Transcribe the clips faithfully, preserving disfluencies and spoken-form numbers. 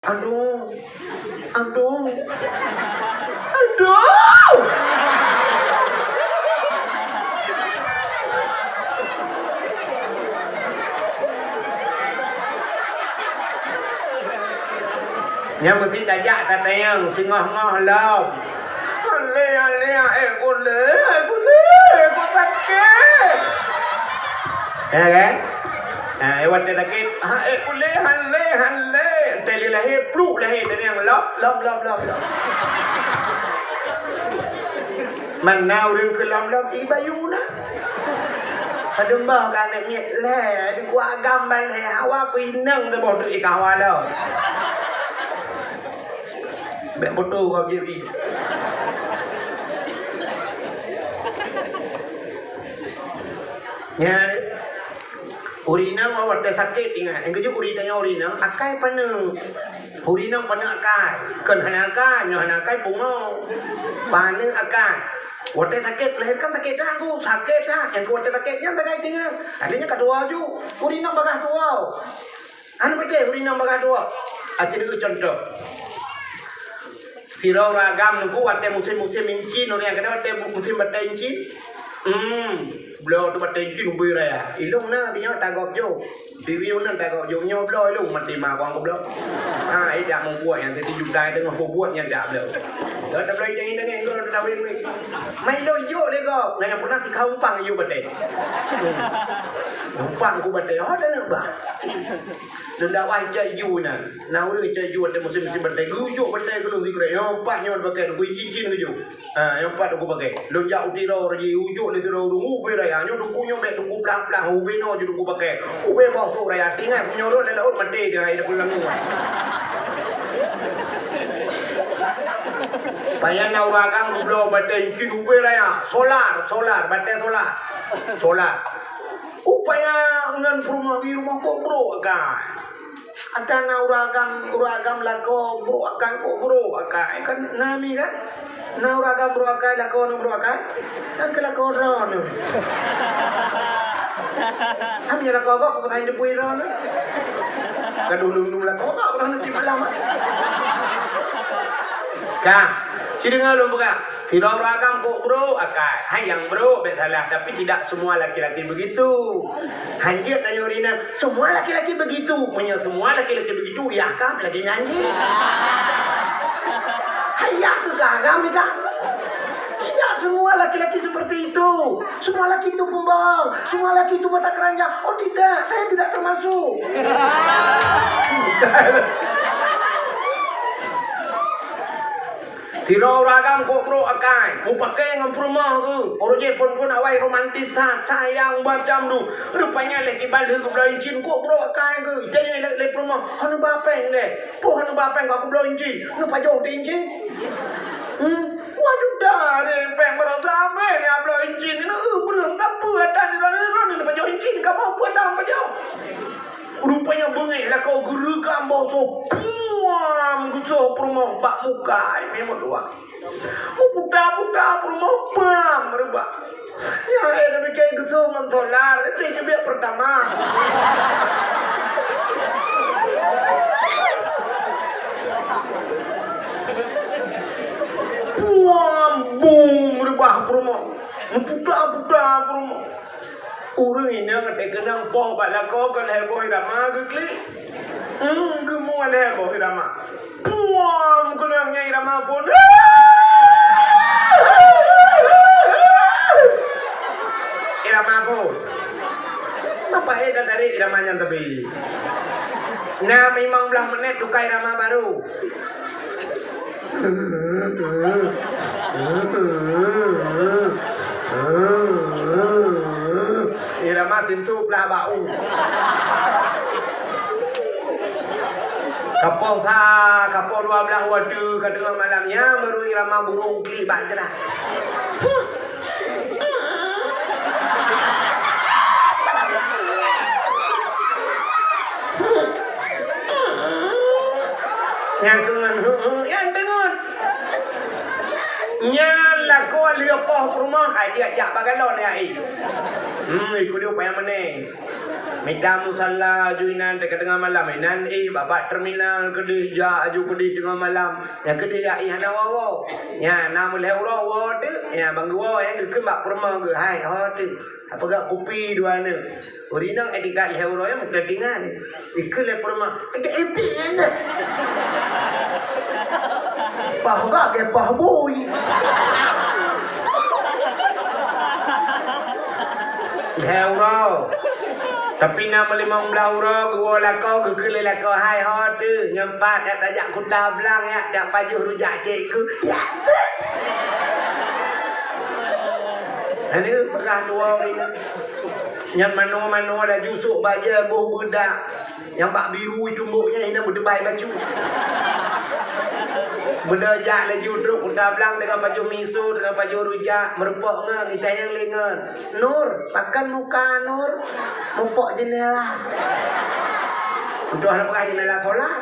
Aduh. Aduh. Aduh. Nyan meusti tajak tatanyong singoh-ngoh lom. Alèh, alèh, eh, ulèe, ulèe, ku sakét. Ya kan? Ha, eh, watèe sakét, ha, eh, ulèe, halèe, halèe. Teuh lheuh lahé, pluk lahé, teuh nyang lom, lom, lom, lom, lom. Mana ureueng keu lom-lom, i bayu na. Padum boh ka aneuk miet lhèe, di kuah agam ban lhèe, hawa ku inong teuboh tu i kawa lom. Bèk bodoh kau J I. Nyan, ureueng inong watèe sakét ingat. Nyang keujeuet ureueng tanyong ureueng inong, akai paneuk. Ureueng inong paneuk akai. Kon hana akai, nyoe hana akai pungo. Paneuk akai. Watèe sakét, lahé kan sakét that, Bu. Sakét that. Nyang keu watèe sakét nyan sagai teungoh. Artinya ka tuwo ju. Ureueng inong bagaih tuwo. Hana patéh ureueng inong bagaih tuwo. Aci deuh contoh. Sidroe ureueng agam nunggu watèe musém-musém incin, ureueng kadang watèe bu-, musém batèe incin. Hmm, bloe tu batèe incin ubé raya. Ilong na tinyoe tagop jok. Bibi meunan tagop jok nyoe bloe ilong mati ma kuang bloe. Ha, ida mubuet nyang teuti juta teungoh bubuet nyan dak bloe. Dak bloe jangan dengan guru dak wéng-wéng. Mai ilong jok lé gop. Nanya pernah si kau umpang yuk batèe. Hmm. Umpang ku batèe. Oh, dah nampak. Lôn dakwah cak ju nyan. Na ureueng cak ju watèe musém-musém batèe. Geujok batèe keu lôn sikrek. Nyoe pat nyoe pakai, geujijin geujok. Ha, nyoe pat ku pakai. Lôn jak u Tiro, raja ujok lé Tiro ureueng ubé raya. Nyoe teungku nyoe bèk teungku plang-plang, ubé noe ju teungku pakai. Ubé boh tu raya. Tingat nyoe rot lé laôt maté dia, ai dah pulang rumah. Payan na ureueng agam geubloe batèe incin ubé raya. Solar, solar, batèe solar. Solar. Upaya ngon peurumoh di rumoh kok brok akai. Ada na ureueng agam, ureueng agam lakoe brok akai, kok brok akai. Kan na mi kan? Na ureueng agam brok akai, lakoe na brok akai. Kan keu lakoe droeneuh. Kami lakoe gok, kok pesan jepui droeneuh. Gaduh lôn-lôn lakoe gok, droeneuh di malam. Ka, ci deungö lôn peugah. Sidroe ureueng agam kok brok akai. Hai nyang brok bèk salah, tapi tidak semua laki-laki begitu. Hanjeuet tanyoe rinang, semua laki-laki begitu. Meunyoe semua laki-laki begitu, yah kah lagèe nyan cit. Hai yah keu kah agam ni kah? Tidak semua laki-laki seperti itu. Semua laki itu pembohong. Semua laki itu mata keranjang. Oh tidak, saya tidak termasuk. Sidroe ureueng agam kok brok akai, mupakè ngon peurumoh geuh. Uroe jih phôn-phôn awai romantis that, sayang macam tu. Rupanya lé kiban lheueh geubloe incin kok brok akai geuh. Itanyong lé, lé peurumoh, "Hana ba péng lé?" "Peue hana ba péng, ka kubloe incin." "Neupajoh di incin?" "Hmm, dua juta deh péng baroe sampoe neubloe incin. Neu, beureum ka peue atan di droeneuh, neupajoh incin, kamoe peue atan pajoh?" Rupanya beungéh lakoe geureugam boh soe, puam geusoh peurumoh bak muka, hai meutuah. Meuputa-puta peurumoh, pam reubah. Nyan hai, tapi kaya geusoh ngon solar, itu biak pertama. Puam, bum reubah peurumoh. Meuputa-puta peurumoh. Ureueng inong teukeunong poh bak lakoe keu lhèe boh irama geuklik. Hmm, geumua lhèe boh irama. Puam keunong nyan irama phôn. Irama phôn. Napa eh dah dari irama nyan tapi? Nah, limong blah menit tukar irama baru. Irama sintu plah bak u. Kapoh sa, kapoh dua blah watèe ka teungoh malam nyan baru irama burông klik bak jrah. Nyang keu ngon heu-heu, nyang teungon. Nyan lakoe lheueh poh peurumoh, ai, jijak bak galon ya, eh. Hmm, ikut dia upaya meneng. Mita musala ju inan teuka teungoh malam, inan, eh, bak terminal keudeh, jak aju keudeh teungoh malam. Nyang keudeh ya, eh, hana woe-woe. Nya, na meulhèe uroe woe teuk, nya, bang geuwoe, eh, geukheun bak peurumoh geuh, hai, ho teuk. Peugah kupi dua aneuk. Ureueng inong, eh, tingkat lhèe uroe, eh, meuteudingan. Ikheun lé peurumoh, "Ada epi nyan." Pah bak, eh, pah bui. Lhèe uroe. Tapi na meulimong blah uroe, geuwoe lakoe, geukheun lé lakoe, "Hai, ho teuk, nyan pat, jak tajak Kuta Blang, jak, jak pajoh rujak cikgu." Ya, teuk. Aneuk peugah dua ureueng inong. Nyan manoe-manoe laju sôk bajèe boh beudak. Nyang bak biru tumbok nyan hina beudeubai bacut. Beudôh jak laju trok Kuta Blang, teungoh pajoh miso, teungoh pajoh rujak, meurumpok ngon, itanyong lé ngon. "Nur, pakon muka Nur?" "Mupok jeundela." Udah lah peugah jeundela solar.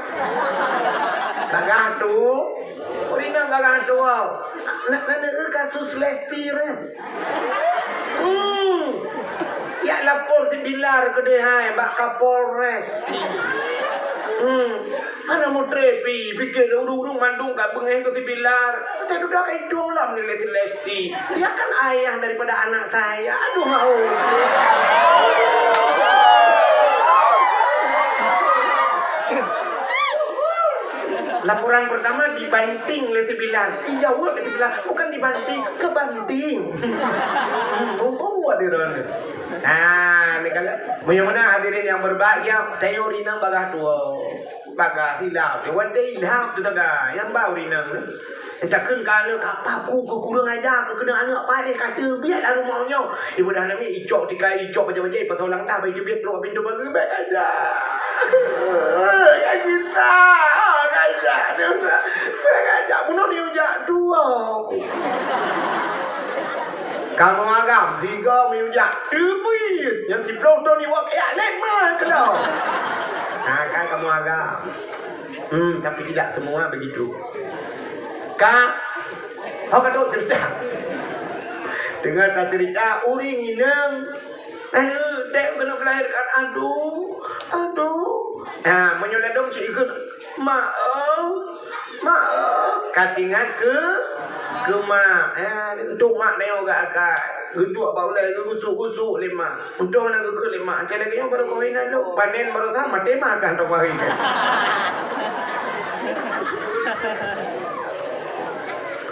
Bagah tu. Ureueng inong bagah tu. Nak, nak, nak, kasus Lesti nyan. Hmm. Jak lapor si Bilar keudeh hai bak Kapolres. Hmm. Hana mutre pi, pikir ureueng-ureueng mandum ka beungéh keu si Bilar. Teuh dudoe ka idong lom nilai si Lesti. Dia kan ayah daripada anak saya. Aduh, mau. Laporan pertama dibanting lé si Bilar. Dijawab lé si Bilar, bukan dibanting, kebanting. Hmm, untung buat dia orang ni. Nah, ni kalau meunyoe meunan hadirin yang berbahagia, tayue rinang bagah tuwoe. Bagah silap. Dia watèe ilham tu taga. Yang bau rinang ni. Takheun ka aneuk ka paku, keu kureueng aja, keu keuneuk aneuk padeh ka teubiet lam rumoh nyoe. Ibadah namiet icok tikai, icok bajèe-bajèe, ipasong lam tah, bai teubiet trok pintoe pageue, bèk aja. Ka jita, ka jak, bèk aja. Bunoe ni ujak dua. Kamoe agam, tiga mi ujak, teubiet. Nyang siplôh thon iwak, ya, lét mah keudroe. Nah, kan kamoe agam. Hmm, tapi tidak semua begitu. Ka, ho ka trok cerita. Teungoh tacerita, ureueng inong, aduh, tém keuneuk melahirkan, aduh, aduh. Nah, meunyoe ladôm cit ikheun, "Mak, oh, mak, oh." Ka teuingat keu, keu mak. Eh, untuk mak nyoe gak akai. Geuduek bak ulèe, geugusuk-gusuk lé mak. Untông na geukheun lé mak, "Até lagèe nyoe barô kawin lôn, panen baroesa maté mah ka hantom kawin."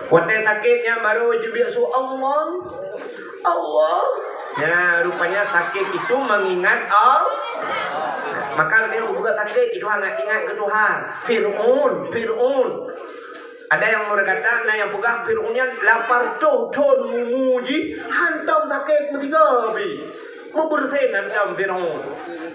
Watèe sakét nyan barô teubiet su Allah, Allah. Ya, rupanya sakit itu mengingat Allah. Maka dia bukan sakit itu sangat ingat ke Tuhan. Fir'aun, Fir'aun. Ada yang berkata, na nyang peugah Fir'aun nyan lapan reutôh thon umu jih hantom sakét meusigoe pih. Meubeureusen hantom Fir'aun.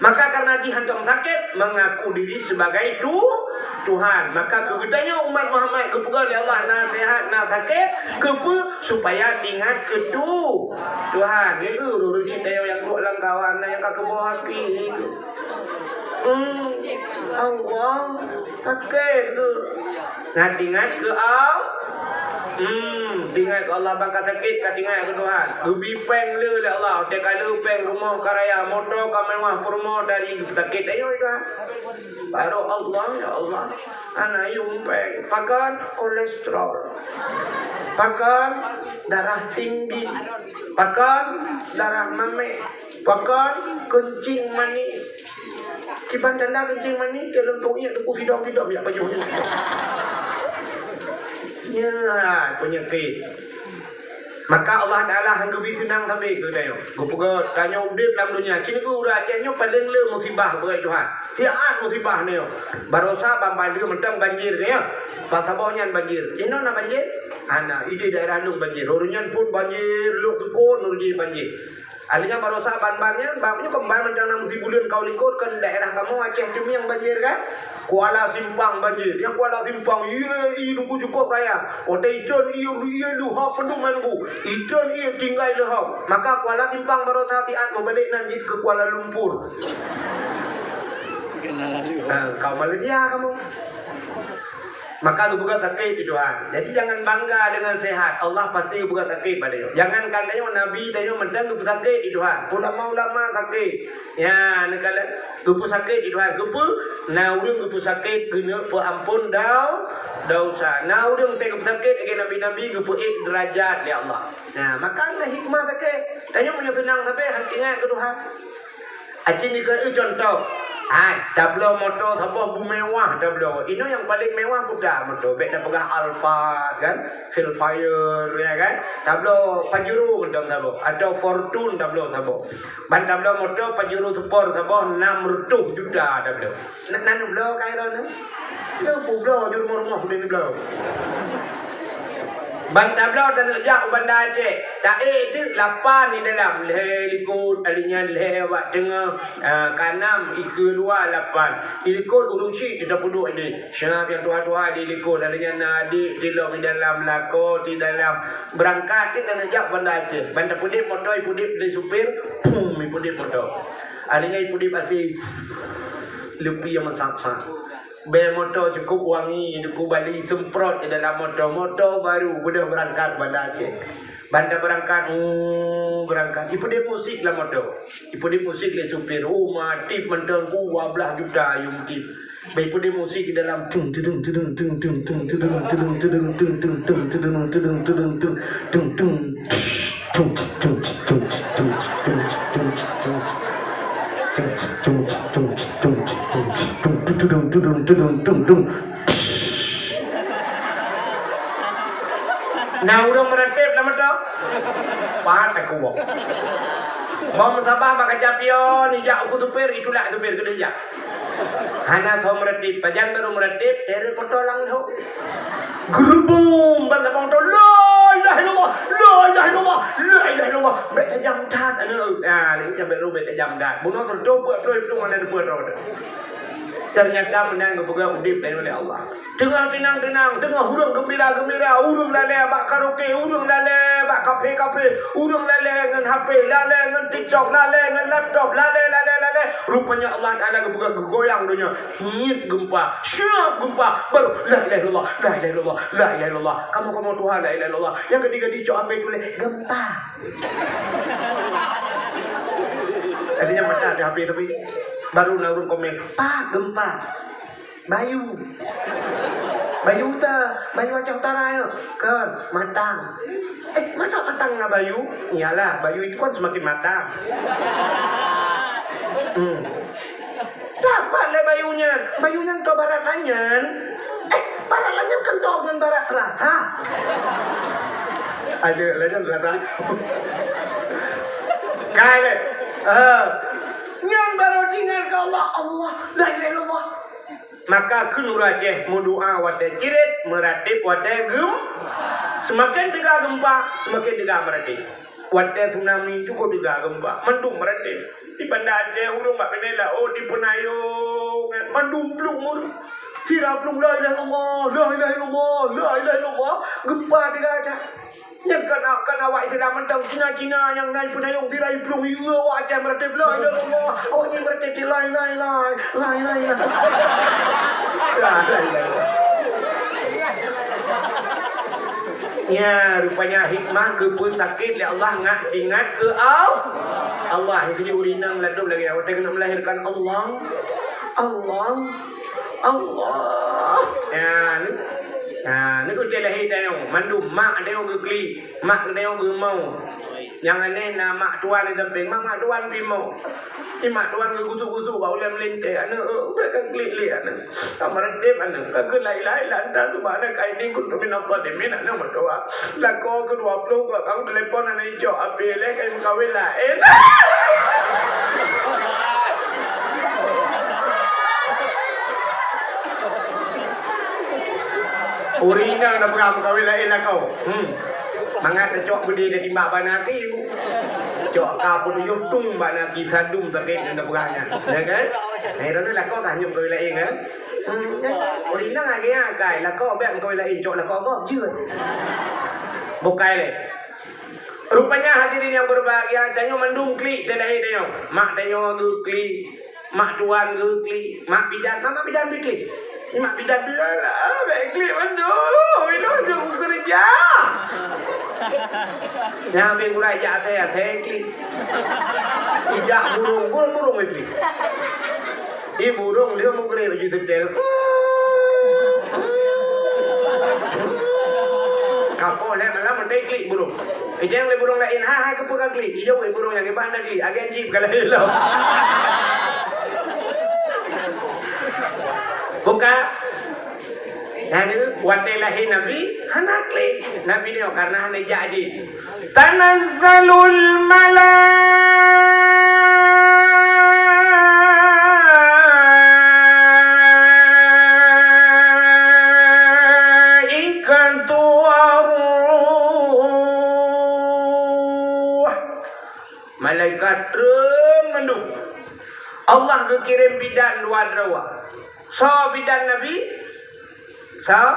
Maka karena jih hantom sakét, mengaku diri sebagai tu-, Tuhan. Maka keu geutanyoe umat Muhammad geupeugah lé Allah na seuhat, na sakét, keupeue? Supaya teuingat keu tu-, Tuhan. Nyan ureueng cit tanyoe nyang duek lam kawan, na nyang ka keuboh até. Hmm, Allah, sakét tu. Ngat ingat keu Allah. Hmm, teuingat keu Allah, ban ka sakét ka teuingat keu Tuhan. Geubri péng le lé Allah, watèe ka le péng, rumoh ka raya, moto ka mewah, peurumoh dari sakét, ayo Tuhan. Baru Allah, ya Allah, hana yum péng. Pakon? Kolesterol. Pakon? Darah tinggi. Pakon? Darah maméh. Pakon? Kencing manis. Kiban tanda kencing manis, dalam tong iek teupeu sidong-sidong jak pajoh. Ya, penyakit. Maka Allah Taala han geubri seunang sabe keu tanyoe. Geupeugah tanyoe udép lam donya. Cit nyoe ureueng Aceh nyoe paleng le musibah bak Tuhan. Siat musibah nyoe. Baroesa ban Banda mantong banjir nyoe. Ban saboh nyan banjir. Inoe na banjir? Hana, idéh daerah lôn banjir. Ureueng nyan phôn banjir, lhok geukon ureueng jih banjir. Artinya baroesa ban-ban nyan, ban nyoe keumbang mantong na musim buleuen kawan likot kan daerah kamoe Aceh Teumieng banjir kan? Kuala Simpang banjir. Nyang Kuala Simpang, ié, ié, nunggu cukup raya. Watèe itreun ié, ié, leuhop penuh nunggu. Itreun ié tinggai leuhop. Maka Kuala Simpang baroesa siat meubalek nan jeuet keu Kuala Lumpur. Kenal juga. Ha, kau Malaysia kamu. Maka geupeugah sakét di Tuhan. Jadi, jangan bangga dengan sehat. Allah pasti geupeugah sakét bak tanyoe. Jangankan tanyoe, Nabi tanyoe mantong geupeusakét di Tuhan. Ulama-ulama sakét. Ya, neukalon geupeusakét di Tuhan. Geupeu, na ureuëng geupeusakét keuneuk peuampon dau-, dosa. Na ureuëng teuh geupeusakét lagée nabi-nabi geupeuék deurajat lé Allah. Nah, maka na hikmah sakét. Tanyoe meunyoe seunang sabe, han ingat keu Tuhan. Aci nikeue contoh. Hai, tabloe moto saboh beumewah tabloe. Inoe nyang paleng mewah kuta moto. Bék tapeugah Alphard kan, Vellfire ya kan. Tabloe Pajero mantong saboh atau Fortuner tabloe saboh. Ban tabloe moto Pajero Sport saboh enam reutôh juta tabloe. Nak nan bloe kaya droeneuh? Neupubloe ju rumoh-rumoh udeb bloe. Ban tabloe taneuk jak u Banda Aceh. Taék teuk lapan di dalam, lhée likot, alinyan lhée bak teungoh, ah, kanam ikeue luwa lapan. Di likot ureuëng chik teuh tapeuduek deh. Siab nyang tuha-tuha di likot, alinyan na adek tilom di dalam, lakoe di dalam. Beurangkat teuk taneuk jak u Banda Aceh. Ban tapeudeb moto, ipeudeb lé supir, pum, ipeudeb moto. Alinyan ipeudeb asai, leupie nyang meusat-sat. Bèe moto cukup wangi, Teungku Bali semprot di dalam moto. Moto baru, beudôh beurangkat Banda Aceh. Ban tabeurangkat, uh, beurangkat. Ipeudeb musik lam moto. Ipeudeb musik lé supir. Oh, ma tip mantong dua belas juta yum tip. Bèe ipeudeb musik di dalam. Tung, tudung, tudung, tung, tung, tung, tudung, tudung, tudung, tung, tung, tung, tudung, tudung, tudung, tung, tung, tung. Na ureuëng meuratéb lam moto? Pahat takue. Bom sabah bak kaca pion, ijak u supir, itulak supir keudeh jak. Hana tho meuratéb, pajan barô meuratéb, teureuk moto lang dho. Geurubum ban tabong tho, "La ilaha illallah, la ilaha illallah, la ilaha illallah." Bék tajam that, aneuk. Ah, ni nyang bék ru bék tajam that. Bunoe teuntô peuet ploh iplueng hana teupeu droe teuh. Ternyata meunan geupeugah udeb lé Allah. Teungoh teunang-teunang, teungoh ureuëng geumbira-geumbira, ureuëng lalée bak karaoke, ureuëng lalée bak kafe-kafe, ureuëng lalée ngon H P, lalée ngon TikTok, lalée ngon laptop, lalée, lalée, lalée. Rupanya Allah Taala geupeugah geugoyang donya. Hiet geumpa, siab geumpa, baru la ilaha illallah, la ilaha illallah, la ilaha illallah. Kamoe-kamoe tuha la ilaha illallah. Nyang gadi-gadi cok H P tuléh geumpa. Tadi nyang mata ada H P tapi baru na ureuëng komen, "Pak, geumpa." Bayu. Bayu ta, Bayu Aceh Utara ya. Kan, matang. Eh, masa matang na Bayu? Iyalah, Bayu itu kan semakin matang. Hmm. Dapat lé Bayu nyan. Bayu nyan to barat lanyan. Eh, barat lanyan kan to ngon barat Selasa. Ada lanyan Selasa. Kai lé. Ah. Nyan baru diingat ke Allah. Allah, la ilaha illallah. Maka kheun ureuëng Aceh meudoa watée cirét, meuratéb watée geum-, seumaken teuga geumpa, seumaken teuga meuratéb. Watée tsunami cukôp teuga geumpa, mandum meuratéb. Di Banda Aceh, ureuëng bak binéh laôt, di Peunayong, mandum plueng ureuëng. Sira plueng, "La ilaha illallah, la ilaha illallah, la ilaha illallah." Geumpa teuga that. Nyan kana, kana awak Islam mantong Cina-Cina nyang na i Peunayong, sira i plueng, i awak Aceh meuratéb, "La ilaha illallah." Awak nyan meuratéb, "La ilaha illallah, la ilaha illallah." La ilaha illallah. Ya, rupanya hikmah geupeusakét lé Allah ngat ingat keu Al-, Allah. Itu je ureuëng inong ladôm lagée watée keuneuk melahirkan, Allah, Allah, Allah. Ya, ni. Ha, ni keuh lahé tanyoe, mandum mak tanyoe geuklik, mak tanyoe geumau. Nyang aneh na mak tuan di sampéng, mak, mak tuan pih mau. Di mak tuan geugusuk-gusuk bak ulée meulintée, aneuk, eh, bék ka klik-klik aneuk. Ka meuratéb aneuk, ka kheun la ilaha illa anta subhanaka inni kuntu minadh dhalimin aneuk meutuah. Lakoe keudua ploh ka kau telepon aneuk icok, api lé kai meukawen laén. Ureuëng inong na peugah meukawen laén lakoe. Hmm. Mangat tacok beudé tatimbak bak naki. Cok ka peutujoh tung bak naki sadum sakét ngon tapeugah nyan. Ya kan? Hai droeneuh lakoe ka hanyut meukawen laén kan? Hmm, ya kan? Ureuëng inong lagée nyan kai, lakoe bék meukawen laén, cok lakoe gob jeuet. Bukai lé. Rupanya hadirin yang berbahagia, tanyoe mandum klik teuh lahé tanyoe. Mak tanyoe geuklik, mak tuan geuklik, mak bidan, mak, mak bidan pih klik. Imak bidan tu lah, bèk klik mandum. Ilôn jeuet kukeureuja. Nyang bèk gura jak asèe-asèe klik. Ijak burông, burông-burông klik. Ih, burông dia meugré baju setel. Kapoh lé malam meutai klik burông. Idéng lé burông laén, ha, ha, keupeue ka klik. Ijaweueb burông nyang kiban na klik. Agen jih ka lahé lom. Buka. Nyan watèe lahé Nabi, hana klik. Nabi nyoe karena hana jak jih. Tanazzalul malaikatu warruh. Malaikat treun mandum. Allah geukirém bidan dua droe. Soe bidan Nabi? Sa,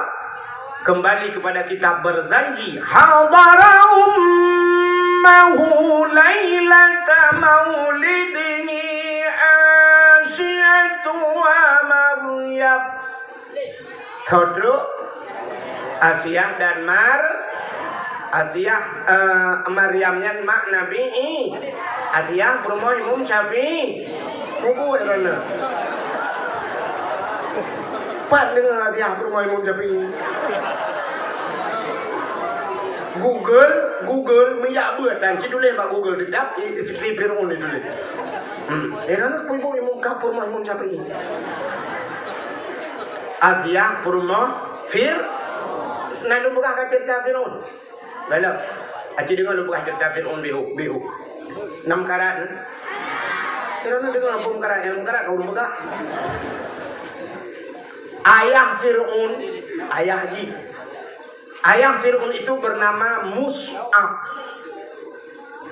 kembali kepada kitab berjanji. Hadara ummahu lailata maulidihi Asiyatu wa Maryam. Tho trok Asiah dan Mar-, Asiah, eh, Maryam nyan mak Nabi I-, Asiah peurumoh Imam Syafi'i. Mubuet rana. Pat deungoe Asiah peurumoh Imam Syafi'i. Google, Google, meuyak beuet dan cit tuléh bak Google, teutap i-, istri Fir'aun dituléh. Hmm. Eh, rana peurumoh Imam, ka peurumoh Imam Syafi'i. Asiah peurumoh Fir-, na lôn peugah ka ceurita Fir'aun. Belom. Aci deungoe lôn peugah ceurita Fir'aun beuh, beuh. Nam karat, eh? Droeneuh deungoe peue meukarat, nyang meukarat ka ulôn peugah. Ayah Fir'aun, ayah jih. Ayah Fir'aun itu bernama Mus'ab.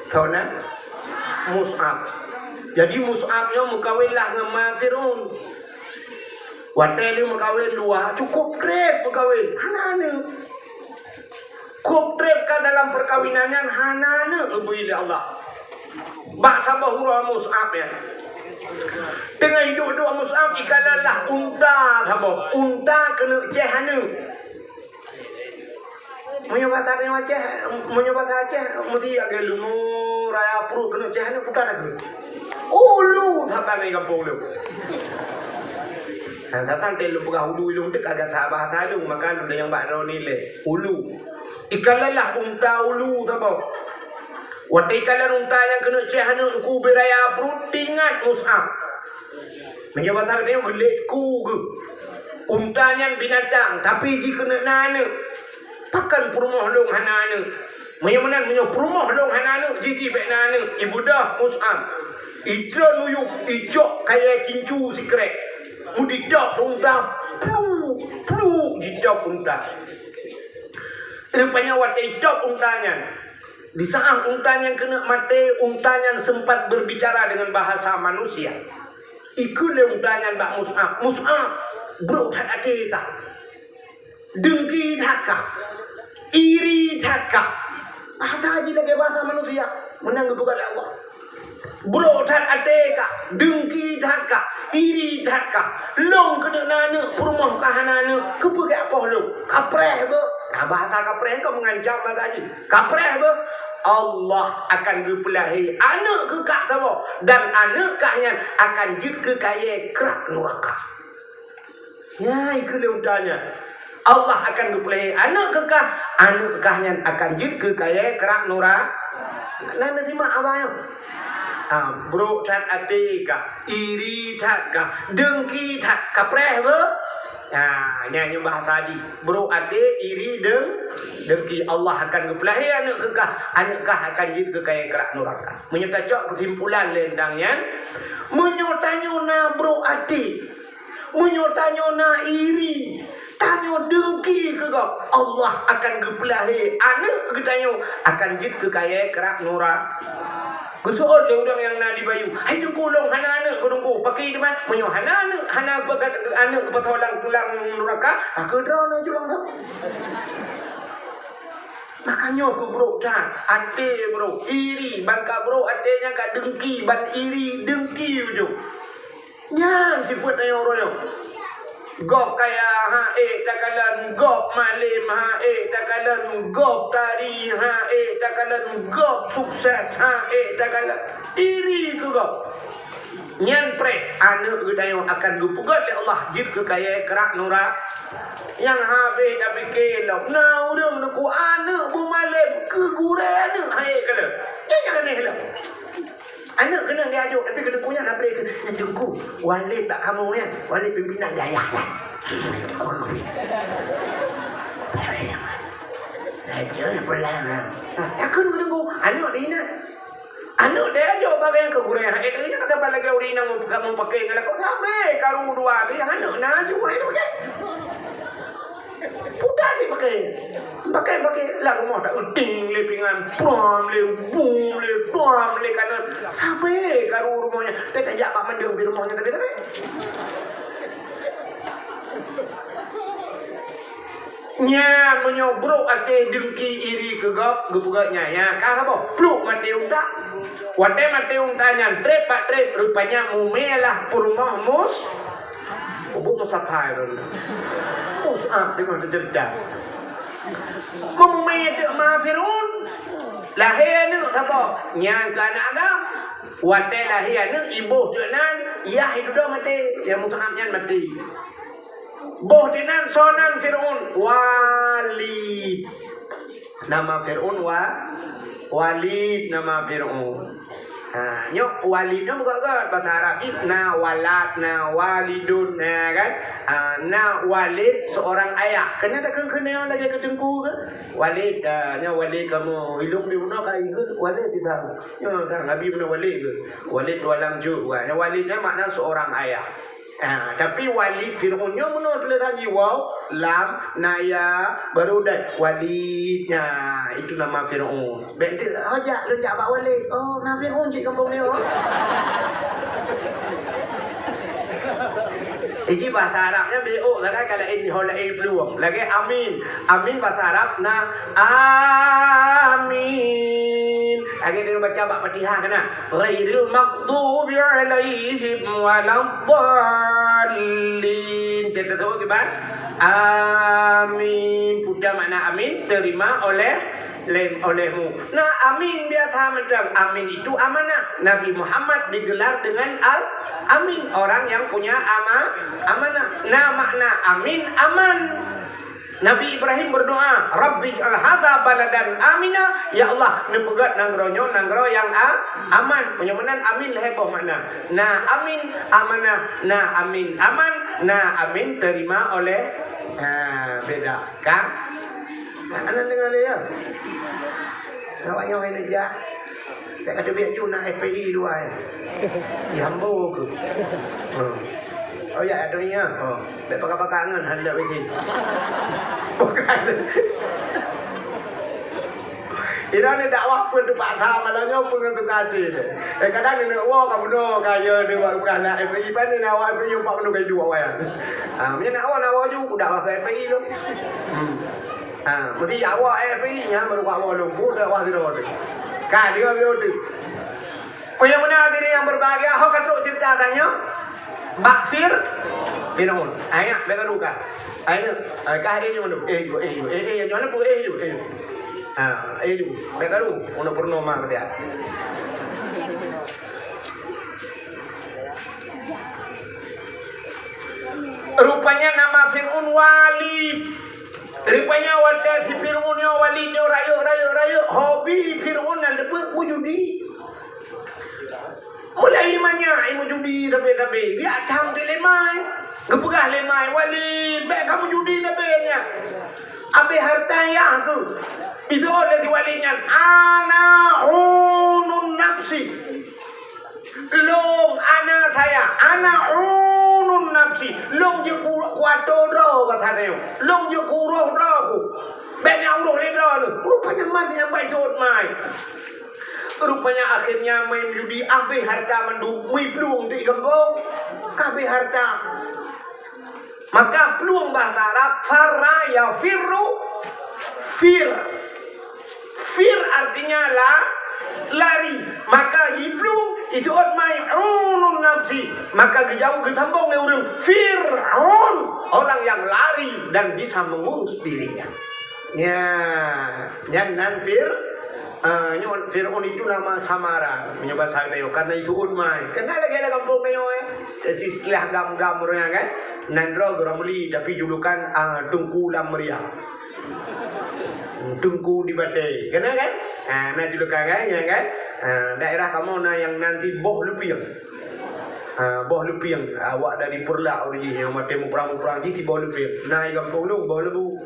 Tahu, nah? Mus'ab. Jadi Mus'ab nyoe meukawen lah ngon ma Fir'aun. Watèe lheueh meukawen dua, cukôp trép meukawen, hana aneuk. Kôp trép ka dalam peukawinan nyan hana aneuk geubri lé Allah. Bak saboh uroe Mus'ab nyan. Teungoh duek-duek Mus'ab, ikalon lah unta saboh. Unta keuneuk céh aneuk. Meunyoe basa Aceh, meunyoe basa Aceh, meusti lagèe leumo raya pruet keuneuk céh aneuk putar lagèe. Ulu saban lé gampông lôn. Nah, saban teuh lôn peugah ulu ilôn teuka gata bahasa lôn, maka lôn nyang bak droeneuh lé. Ulu. Ikalon lah unta ulu saboh. Watèe ikalon unta nyang keuneuk céh aneuk ku beu raya pruet, teuingat Mus'ab. Meunyoe basa geutanyoe geulet ku geuh. Unta nyan binatang, tapi jikeuneuk na aneuk. Pakon peurumoh lôn hana aneuk? Meunyoe meunan, meunyoe peurumoh lôn hana aneuk, jih-jih bèk na aneuk. Ibeudôh Mus'ab. Itrôn u yup, icok kayèe tincu sikrek. Meuditôp unta, plu, plu, jitôp unta. Rupanya watèe itôp unta nyan, di saat unta nyan keuneuk maté, unta nyan sempat berbicara dengan bahasa manusia. Ikheun lé unta nyan bak Mus'ab, "Mus'ab, brok that até kah? Dengki that kah? Iri that kah?" Bahasa jih lagèe bahasa manusia, meunan geupeugah lé Allah. Brok that até kah, dengki that kah, iri that kah? Lôn keuneuk na aneuk, peurumoh kah hana aneuk, keupeue geupoh lôn? Kapreh beuh. Nah, bahasa kapreh nyan ka mengancam bahasa jih. Kapreh beuh. Allah akan geupeulahé aneuk keu kah saboh, dan aneuk kah nyan akan jeuet keu kayèe krak nuraka. Nyan, ikheun lé unta nyan. Allah akan geupeulahé aneuk keu kah, aneuk kah nyan akan jeuet keu kayèe krak nura-, na neusimak haba nyoe? Ah, brok that até kah, iri that kah, dengki that, kapreh beuh? Nah, nyan nyoe bahasa jih. Brok até, iri, deng-, dengki. Allah akan geupeulahé aneuk keu kah, aneuk kah akan jeuet keu kayèe krak nuraka. Meunyoe tacok keusimpulan lé teuntang nyan, meunyoe tanyoe na brok até, meunyoe tanyoe na iri, tanyoe dengki keu gob, Allah akan geupeulahé aneuk geutanyoe akan jeuet keu kayèe krak nura-. Geuseuôt lé ureueng nyang na di bayu, "Hai Teungku, lôn hana aneuk keu Teungku, pakri teuma?" Meunyoe hana aneuk, hana aneuk geupasoe lam, lam nuraka, ka keu droeneuh jeuet lom. Makajih keu brok that até, brok iri, ban ka brok até nyan ka dengki, ban iri, dengki ujong. Nyan sifeuet tanyoe uroe nyoe. Gob kaya, ha, ék takalon, gob malém, ha, ék takalon, gob tari, ha, ék takalon, gob sukses, ha, ék takalon. Iri keu gob. Nyan preh aneuk geutanyoe akan geupeugét lé Allah jeuet keu kayée krak nura. Nyang habéh tapike lom, na ureuëng neukheun aneuk beumalém keu gurée aneuk hai kalon. Nyan nyang aneh lom. Aneuk keuneuk geujok, tapi keuneuk nyan na preh keu, "Nyan Teungku, Walid bak kamoe nyan, Walid pimpinan gaya nyan." Raja peulayan. Nah, takheun keu Teungku, aneuk di inan. Aneuk deh jok bak gayang keu gurée, eh, teunyata kata lagée ureuëng inong meupakai, meupakai ngon lakoe sabe karu dua tu, nyang aneuk na aju, eh, pakai. Puta cit pakai. Pakai, pakai lam rumoh tak uting lé pingan, pram lé, bum lé, pram lé kanan. Sabe karu rumoh nyan. Teuka jak bak mandum di rumoh nyan tapi, tapi. Nyan meunyoe brok até deungki iri keu gob, geupeugah nyan, "Ya, ka saboh, pluek maté unta." Watée maté unta nyan treb bak treb, rupanya mumé lah peurumoh Mus-, Abu Mustafa lôn. Mus'ab deungon teuceurita. Meumumé teuk ma Fir'aun. Lahé aneuk saboh, nyan keu aneuk agam. Watée lahé aneuk, iboh teuk nan, yah idudoe maté, ya Mus'ab nyan maté. Boh tinan soe nan Fir'aun? Walid. Nama Fir'aun Wa-, Walid nama Fir'aun. Ha, nyoe Walid nyoe bukan kan bahasa Arab jih na walad, na walidun, ya kan? Ha, na Walid seorang ayah. Kena takheun-kheun lagée keu teungku ke? Walid, ha, nyoe Walid kamoe ilong di bunoe ka ikheun Walid kita. Nyoe kan Nabi bunoe Walid ke? Walid tualang juk. Ha, nyoe Walid nyoe makna seorang ayah. Ha, tapi Walid Fir'aun nyoe meunoe tulésan jih waw, lam, na ya, baru dai Walid. Ha, itu nama Fir'aun. Bék teu, "Oh, jak, lôn jak bak Walid." Oh, na Fir'aun cit kampung nyoe. Iji bahasa Arab nyan bék oh, lagée ka laén ho laén peuluwang. Lagée amin. Amin bahasa Arab na amin. Lagée deungon baca bak Fatihah keunan. Ghairil maghdubi 'alaihim waladdallin. Teupeue kiban? Amin. Peue makna amin? Terima oleh, lem, olehmu. Nah, amin biasa macam amin itu amanah. Nabi Muhammad digelar dengan Al-Amin, orang yang punya ama-, amanah. Nah, makna amin aman. Nabi Ibrahim berdoa, "Rabbi ij'al hadza baladan amina." Ya Allah, neupeugét nanggroe nyoe nanggroe nyang a-, aman. Meunyoe meunan amin lhée boh makna. Na amin, amanah, na amin, aman, na amin terima oleh, ha, beda. Kan? Aneuk deungoe lé ya. Awak nyoe hana jak. Tak kata biar ju na F P I dua ya. Di Hambo ke? Hmm. Oh ya, ada nya. Oh, tak pakai-pakai angan hendak bikin. Bukan. Ira ni dakwah pun tu paksa malam nyoe pun ngon tukar hati ni. Eh, kadang ni nak wah ka bunoe ka ya ni wak bukan nak F P I pan ni nak wak F P I empat bunoe ka dua wak ya. Ah, ni nak wah nak wah ju dakwah ke F P I tu. Hmm. Ha, meusti awak eh pi nya meurubah wah lumpur dan wah sidroe tu. Ka dia biar tu. Peue nyang meunan hadirin yang berbahagia, ho ka trok cerita tanyoe. Bak Fir, Firaun. Ayah, bèk garu ka. Ayah, ka eh nyoe, eh, eh, eh, eh, nyoe, eh, eh. Ha, eh, bèk garu, ono pernah ma kata. Rupanya nama Firaun Walid. Rupanya watèe si Firaun nyoe Walid nyoe rayeuk, rayeuk, rayeuk, hobi Firaun nyan leubeh meujudi. Mulai manyak meujudi sabe-sabe. Geujak tham di lemai. Geupeugah lemai, "Walid, bèk kameujudi sabe nyan. Abéh harta yah keuh." Itu lé si Walid nyan, "Ana unun nafsi." Lôn, ana saya, ana unun nafsi. Lôn jeuet ku-, kuato droe ka saneue. Lôn jeuet kuroh droe ku. Bèk na uroh lé droe lôn. Rupanya mat nyang bai sot mai. Rupanya akhirnya main judi abéh harta mandum, mui plueng di gampông. Ka abéh harta. Maka plueng bahasa Arab, farra yafirru, fir. Fir artinya la-, lari, maka jiplueng, jiseuôt mai unun nafsi, maka geujaweueb geusambong lé ureuëng Fir'aun, orang yang lari dan bisa mengurus dirinya. Ya, nyan nan Fir-, ah, nyoe Fir'aun itu nama samaran, meunyoe basa geutanyoe, karena jiseuôt mai. Kan na lagée lam gampông tanyoe, eh. Istilah gam-gam ureuëng kan. Nan droe Geurong Meuli, tapi julukan, ah, Teungku Lam Meriah. Teungku di Batée, kena kan? Ha, na julukan kan, ya kan? Ha, daerah kamoe na nyang nan Tiboh Leupieng. Ha, Boh Leupieng, awak dari Peureulak ureuëng jih, nyang maté muprang-muprang jih Tiboh Leupieng. Na di gampông lôn Boh Leubue.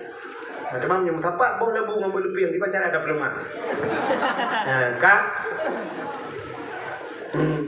Ha, teuma nyang meusapat Boh Leubue ngon Boh Leupieng, kiban cara ada peuleumah. Ha, ka? Hmm.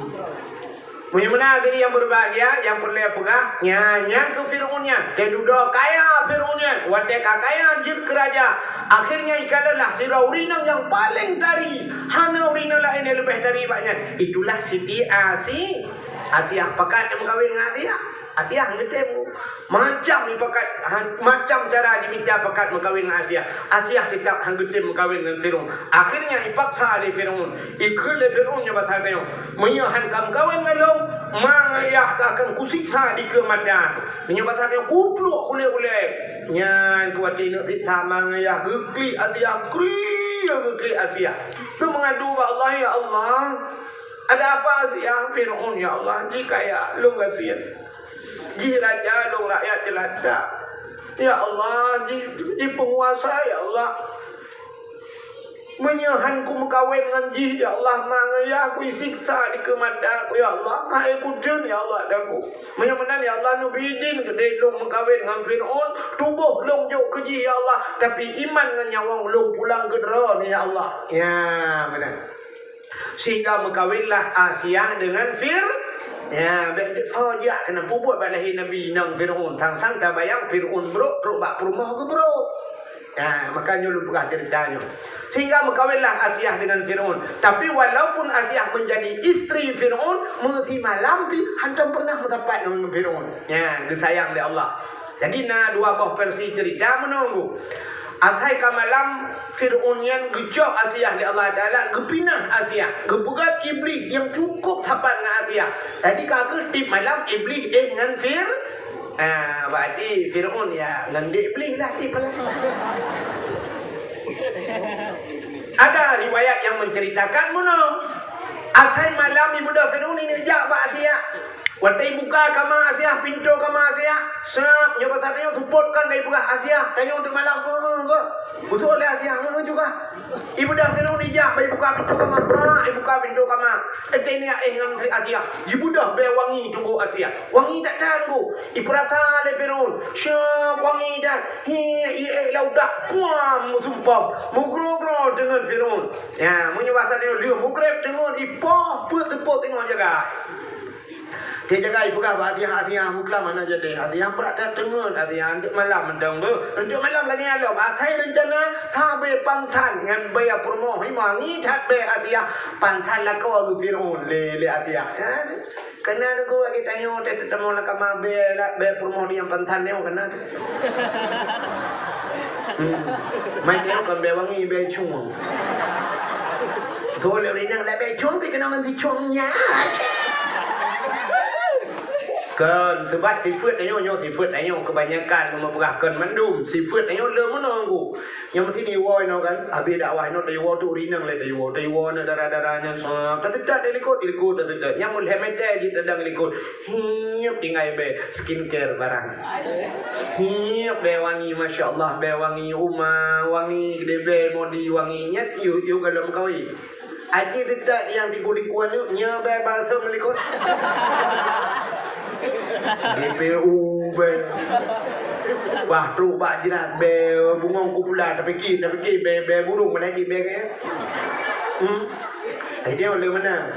Meunyoe meunan hadirin yang berbahagia, nyang peureulée peugah, nya, nyang keu Fir'aun nyan, teududoe kaya Fir'aun nyan, watée ka kaya jeuet keu raja, akhirnya ikalonlah sidroe ureuëng inong nyang paleng tari, hana ureuëng inong laén nyang leubeh tari bak nyan. Itulah Siti Asi-, Asiah. Pakat meukawen ngon Asiah. Asiah geutem. Macam ipakat, ha, macam cara jimita pakat meukawen ngon Asiah. Asiah teutap han geutem meukawen ngon Fir'aun. Akhirnya ipaksa lé Fir'aun. Ikheun lé Fir'aun nyoe basa tanyoe, "Meunyoe han ka meukawen ngon lôn, ma ngon yah akan kusiksa dikeue mata." Meunyoe basa tanyoe, kupluek ulée-ulée. Nyan keu watée neuk siksa ma ngon yah geuklik Asiah, kri geuklik Asiah. Lôn meungadu bak Allah, "Ya Allah, ada apa Asiah?" "Fir'aun, ya Allah, jih kaya, lôn gasien." Jih raja lôn rakyat jeulata. Ya Allah, jih, jih peunguasa, ya Allah. Meunyoe han kumeukawen ngon jih, ya Allah, ma ngon yah kuisiksa dikeue mata ku, ya Allah. Hai kuteun, ya Allah, dan ku. Meunyoe meunan, ya Allah, neubri idin keudeh lôn meukawen ngon Fir'aun, tuboh lôn jok keu jih, ya Allah. Tapi iman ngon nyawöng lôn pulang keu droe, ya Allah. Ya, meunan. Sehingga meukawenlah Asiah dengan Fir-, ya, bèk, oh, jak keunan peubuet bak lahé Nabi inong Fir'aun. Sang-sang tabayang Fir'aun brok, trok bak peurumoh geubrok. Ya, maka nyoe lôn peugah cerita nyoe. Sehingga meukawenlah Asiah dengan Fir'aun. Tapi walaupun Asiah menjadi istri Fir'aun, meusimalam pih hantom pernah meusapat ngon Fir'aun. Ya, geusayang lé Allah. Jadi na dua boh versi cerita meunoe. Asai ka malam, Fir'aun nyan geucok Asiah lé Allah Taala, geupinah Asiah, geupeugöt Iblih nyang cukup sapat ngon Asiah. Jadi ka geuh tiep malam Iblih éh ngon Fir-, ah, berarti Fir'aun ya ngon dek Iblih lah tiep malam. Ada riwayat yang menceritakan meunoe. Asai malam ibeudôh Fir'aun ini jak bak Asiah. Watèe ibuka kama Asiah, pintoe kama Asiah, seup, nyoe basa tanyoe seupôt kan ka ipeugah Asiah, tanyoe teuk malam, "Heu, heu, heu." Geusuet lé Asiah, "Heu, heu," juga. Ibeudôh Fir'aun ijak, bak ibuka pintoe kama, brak, ibuka pintoe kama. Teuntèe nyan éh ngon Asiah, jibeudôh bèe wangi tuboh Asiah. Wangi that-that, Teungku. Ipeurasa lé Fir'aun, seup wangi that. Hi, iék lam utak, puam, meusumpom, meugroe-groe teungeut Fir'aun. Ya, meunyoe basa tanyoe lheueh mugreb teungeut, ipoh peuet teupôt teungoh jaga. Teuh jaga ipeugah bak Asiah, "Asiah, buklam hana jadi. Asiah brat that teungeut, Asiah, eunteuk malam mantong beuh. Eunteuk malam lagèe nyan lom." Asai reuncana sabe pansan ngon bèe peurumoh, wangi that bèe Asiah. Pansan lakoe geuh Fir'aun lé, lé Asiah. Ya, keunan Teungku lagèe tanyoe teuh teutamong lam kama bèe, bèe peurumoh di nyang pansan nyoe keunan. Hmm. Mai tanyoe kon bèe wangi, bèe cueng. Tuh lé ureueng inong lé bèe cueng, pih keunoe ngon si cueng nyan. Kon, sebab sifeuet tanyoe nyoe, sifeuet tanyoe keubanyakan meunyoe peugah kon mandum, sifeuet tanyoe le meunoe Teungku. Nyang meusti iwoe inoe kan, habéh dakwah inoe taiwoe tu ureueng inong lé taiwoe, taiwoe aneuk dara-dara nyan sab, taseutôt di likot, di likot taseutôt. Nyang meulhèe meter jih tadong likot. Hiep tinggai bèe skincare barang. Hiep bèe wangi, masya Allah, bèe wangi uma, wangi keudè bèe modi wangi. Nyan yôh, yôh goh lom kawen. Aji seutôt nyang tiku-tiku nyoe, nyoe bèe balsam likot. G P U bèe. Bah trok bak jrat bèe bungong kupula, tapike, tapike bèe, bèe burông mana cit bèe nyan. Hmm. Jadi oleh mana?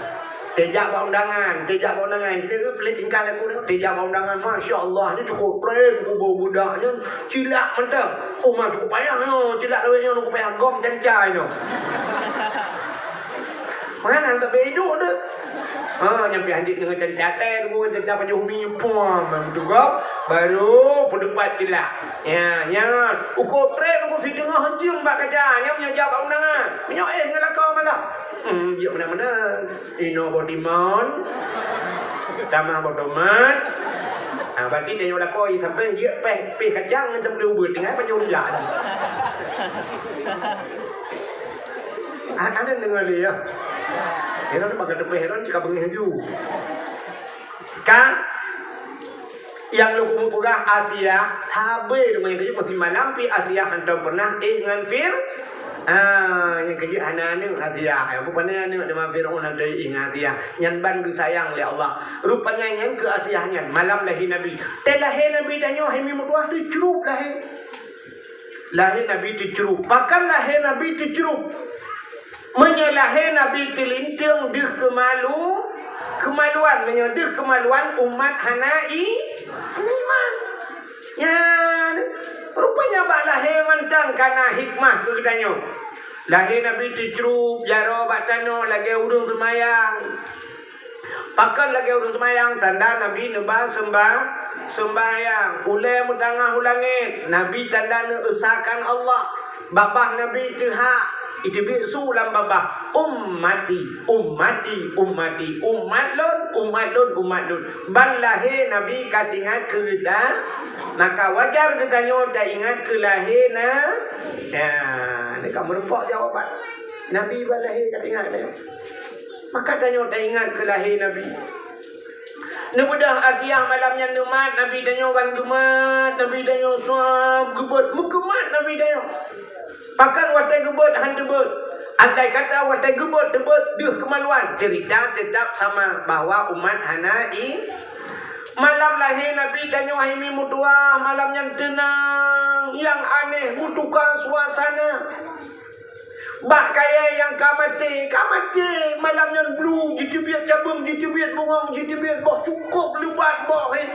Teuh jak bak undangan, teuh jak bak undangan. Sini ke pelit tingkah laku ni. Teuh jak bak undangan, masya Allah, ni cukup keren kubu budak nyan, cilak mantap. Oh, ma cukup payah nyoe, cilak lawét nyoe, cukup payah gom canca nyoe. Mana tak bèe idup tu? Ha, nyang pih hanjeuet ngon canca teh, nunggu canca pajoh mi, puang, beutugop, baru peudeupat ceulah. Ya, ya. Uko trek, uko siteungoh jeuem bak kaca, nyan meunyoe jak bak undangan. Meunyoe éh ngon lakoe malah. Hmm, jeuet meunan-meunan. Inoe boh timun, tamah boh tomat. Ha, berarti tanyoe lakoe sampai jeuet péh, péh kacang ngon sambel ubeut, tinggai pajoh rujak. Ah, hana deungoe lé, ya. Heran bak gata peuheran cit ka beungéh laju. Ka, nyang lôn keumu peugah Asiah, sabe deungon nyang keujeuet, meusé malam pih Asiah hantom peureunah éh ngon Fir-, ah, nyang keujeuet hana aneuk Asiah. Ya, bukon aneuk teuma Fir'aun hantom éh ngon Asiah. Nyan ban geusayang lé Allah. Rupanya nyan keu Asiah nyan, malam lahé Nabi. Teuh lahé Nabi tanyoe hai mi meutuah teucrup lahé. Lahé Nabi teucrup. Pakon lahé Nabi teucrup? Meunyoe lahé Nabi teulinteung deuh keumalu-, keumaluan. Meunyoe deuh keumaluan, umat hana i-, hana iman. Nyan, rupanya bak lahé mantong ka na hikmah keu geutanyoe. Lahé Nabi teucrup, jaroe bak tanoh lagée ureuëng seumayang. Pakon lagée ureuëng seumayang, tanda Nabi neuba seumba-, seumbahyang. Ulée meutangaih u langét, Nabi tanda neuesakan Allah. Babah Nabi teuhak, iteubiet su lam babah, "Ummati, ummati, ummati, umat lôn, umat lôn, umat lôn." Ban lahé Nabi ka teuingat keu geuta, maka wajar geutanyoe taingat keu lahé na-, ya, ni ka meurumpok jawaban. Nabi ban lahé ka teuingat geutanyoe. Maka tanyoe taingat keu lahé Nabi. Neubeudôh Asiah malam nyan neumat Nabi tanyoe ban geumat, Nabi tanyoe suab geubeuet, meukeumat Nabi tanyoe. Pakon watée geubeuet han teubeuet? Andai kata watée geubeuet teubeuet deuh keumaluan, ceurita teutap sama bahwa umat hana i-, malam lahé Nabi tanyoe hai mi meutuah, malam nyan teunang, nyang aneh meutuka suasana. Bak kayée nyang ka maté, ka maté, malam nyan blu, jiteubiet cabeueng, jiteubiet bungöng, jiteubiet boh, cukôp leubat boh, hé.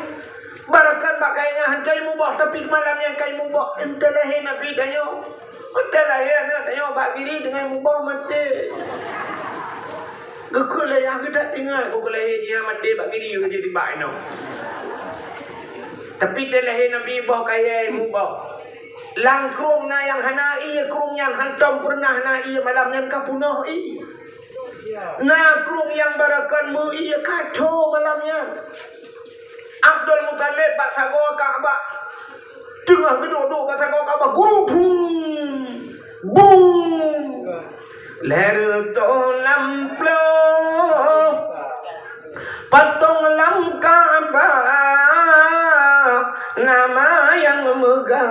Barokon bak kayée nyan han muboh, tapi malam nyan ka muboh. Entée lahé Nabi tanyoe, entée lahé aneuk tanyoe bak giri teungoh muboh maté. Geukheun lé nyang geutat ingat, geukheun lahé jih maté bak giri, geujak tibak inoe. Tapi teuh lahé Nabi boh kayée muboh. Lam krueng na nyang hana ié, krueng nyan hantom peureunah na ié, malam nyan ka peunoh ié. Na krueng nyang barokon meu-ié ka tho malam nyan. Abdul Muthalib bak sagoe Ka'bah. Teungoh geuduek-duek bak sagoe Ka'bah, gurudung, bung. Lhèe reutôh lam ploh patong lam Ka'bah, nama nyang meugah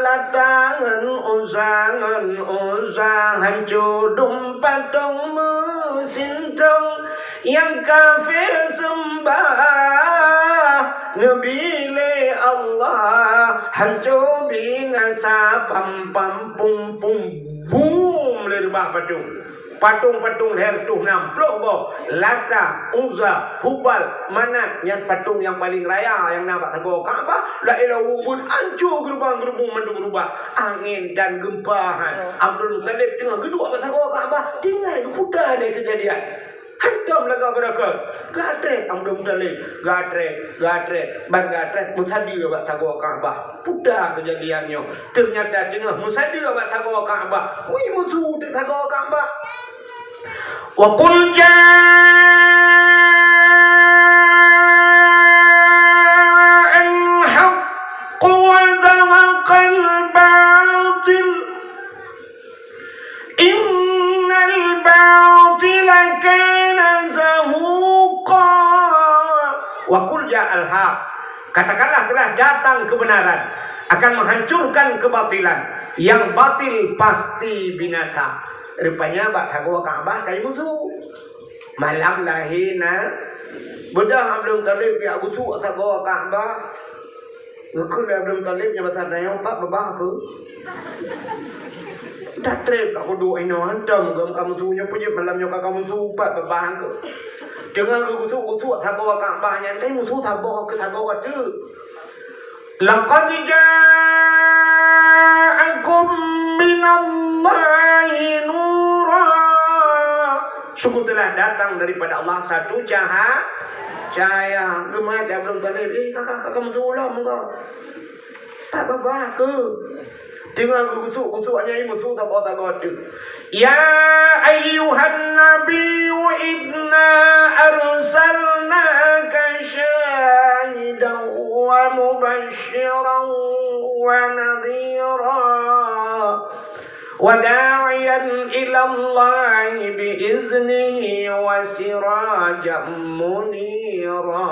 Lata ngon Uzza, ngon Uzza, hanco dum patong meusintong nyang kafé seumbah Nabi lé Allah, hanco binasa, pam, pam, pum, pum, bum, lé reubah patong. Patong-patong lhèe reutôh nam ploh boh, Lata, Uzza, Hubal, Manat, nyan patong nyang paleng raya nyang na bak sagoe Ka'bah, laén lom ubit hanco geurubang-geurubung mandum reubah. Angén dan geumpa han. Abdul Muthalib teungoh geuduek bak sagoe Ka'bah, tinggai geuputa lé keujadian. Hantom lagak beureukat. Gatrek Abdul Muthalib. Gatrek, gatrek. Ban gatrek meusadeue bak sagoe Ka'bah. Puta keujadian nyoe. Teunyata teungoh meusadeue bak sagoe Ka'bah. Wih, musu di sagoe Ka'bah. Wa qul ja'al haqqu wa zahaqal batil. Innal batila kana zahuqa. Wa qul ja'al haq. Katakanlah telah datang kebenaran, akan menghancurkan kebatilan. Yang batil pasti binasa. Rupanya bak sagoe Ka'bah ka musu. Malam lahé na, beudôh Abdul Muthalib jak gusuk sagoe Ka'bah. Geukheun lé Abdul Muthalib nyoe basa tanyoe, "Pat babah keuh?" Tatreb ka kuduek inoe hantom gom ka musu nyoe, peue jeuet malam nyoe ka, ka musu, "Pat babah keuh?" Teungoh geugusuk-gusuk sagoe Ka'bah nyan, ka musu saboh keu sagoe teuk. Laqad ja'akum minallahi nura. Sungguh telah datang daripada Allah satu caha-, cahaya. Geumat lé Abdul Muthalib, "Eh, kakak, kakak meusu lom, meugo." Tak babah ke? Teungoh geugutuk-gutuk nyan meusu saboh-saboh teuk. Ya ayyuhan nabiyyu inna arsalnaka syahidan wa mubasysyiran wa nadhira. Wa da'iyan ilallahi bi iznihi wa sirajan munira.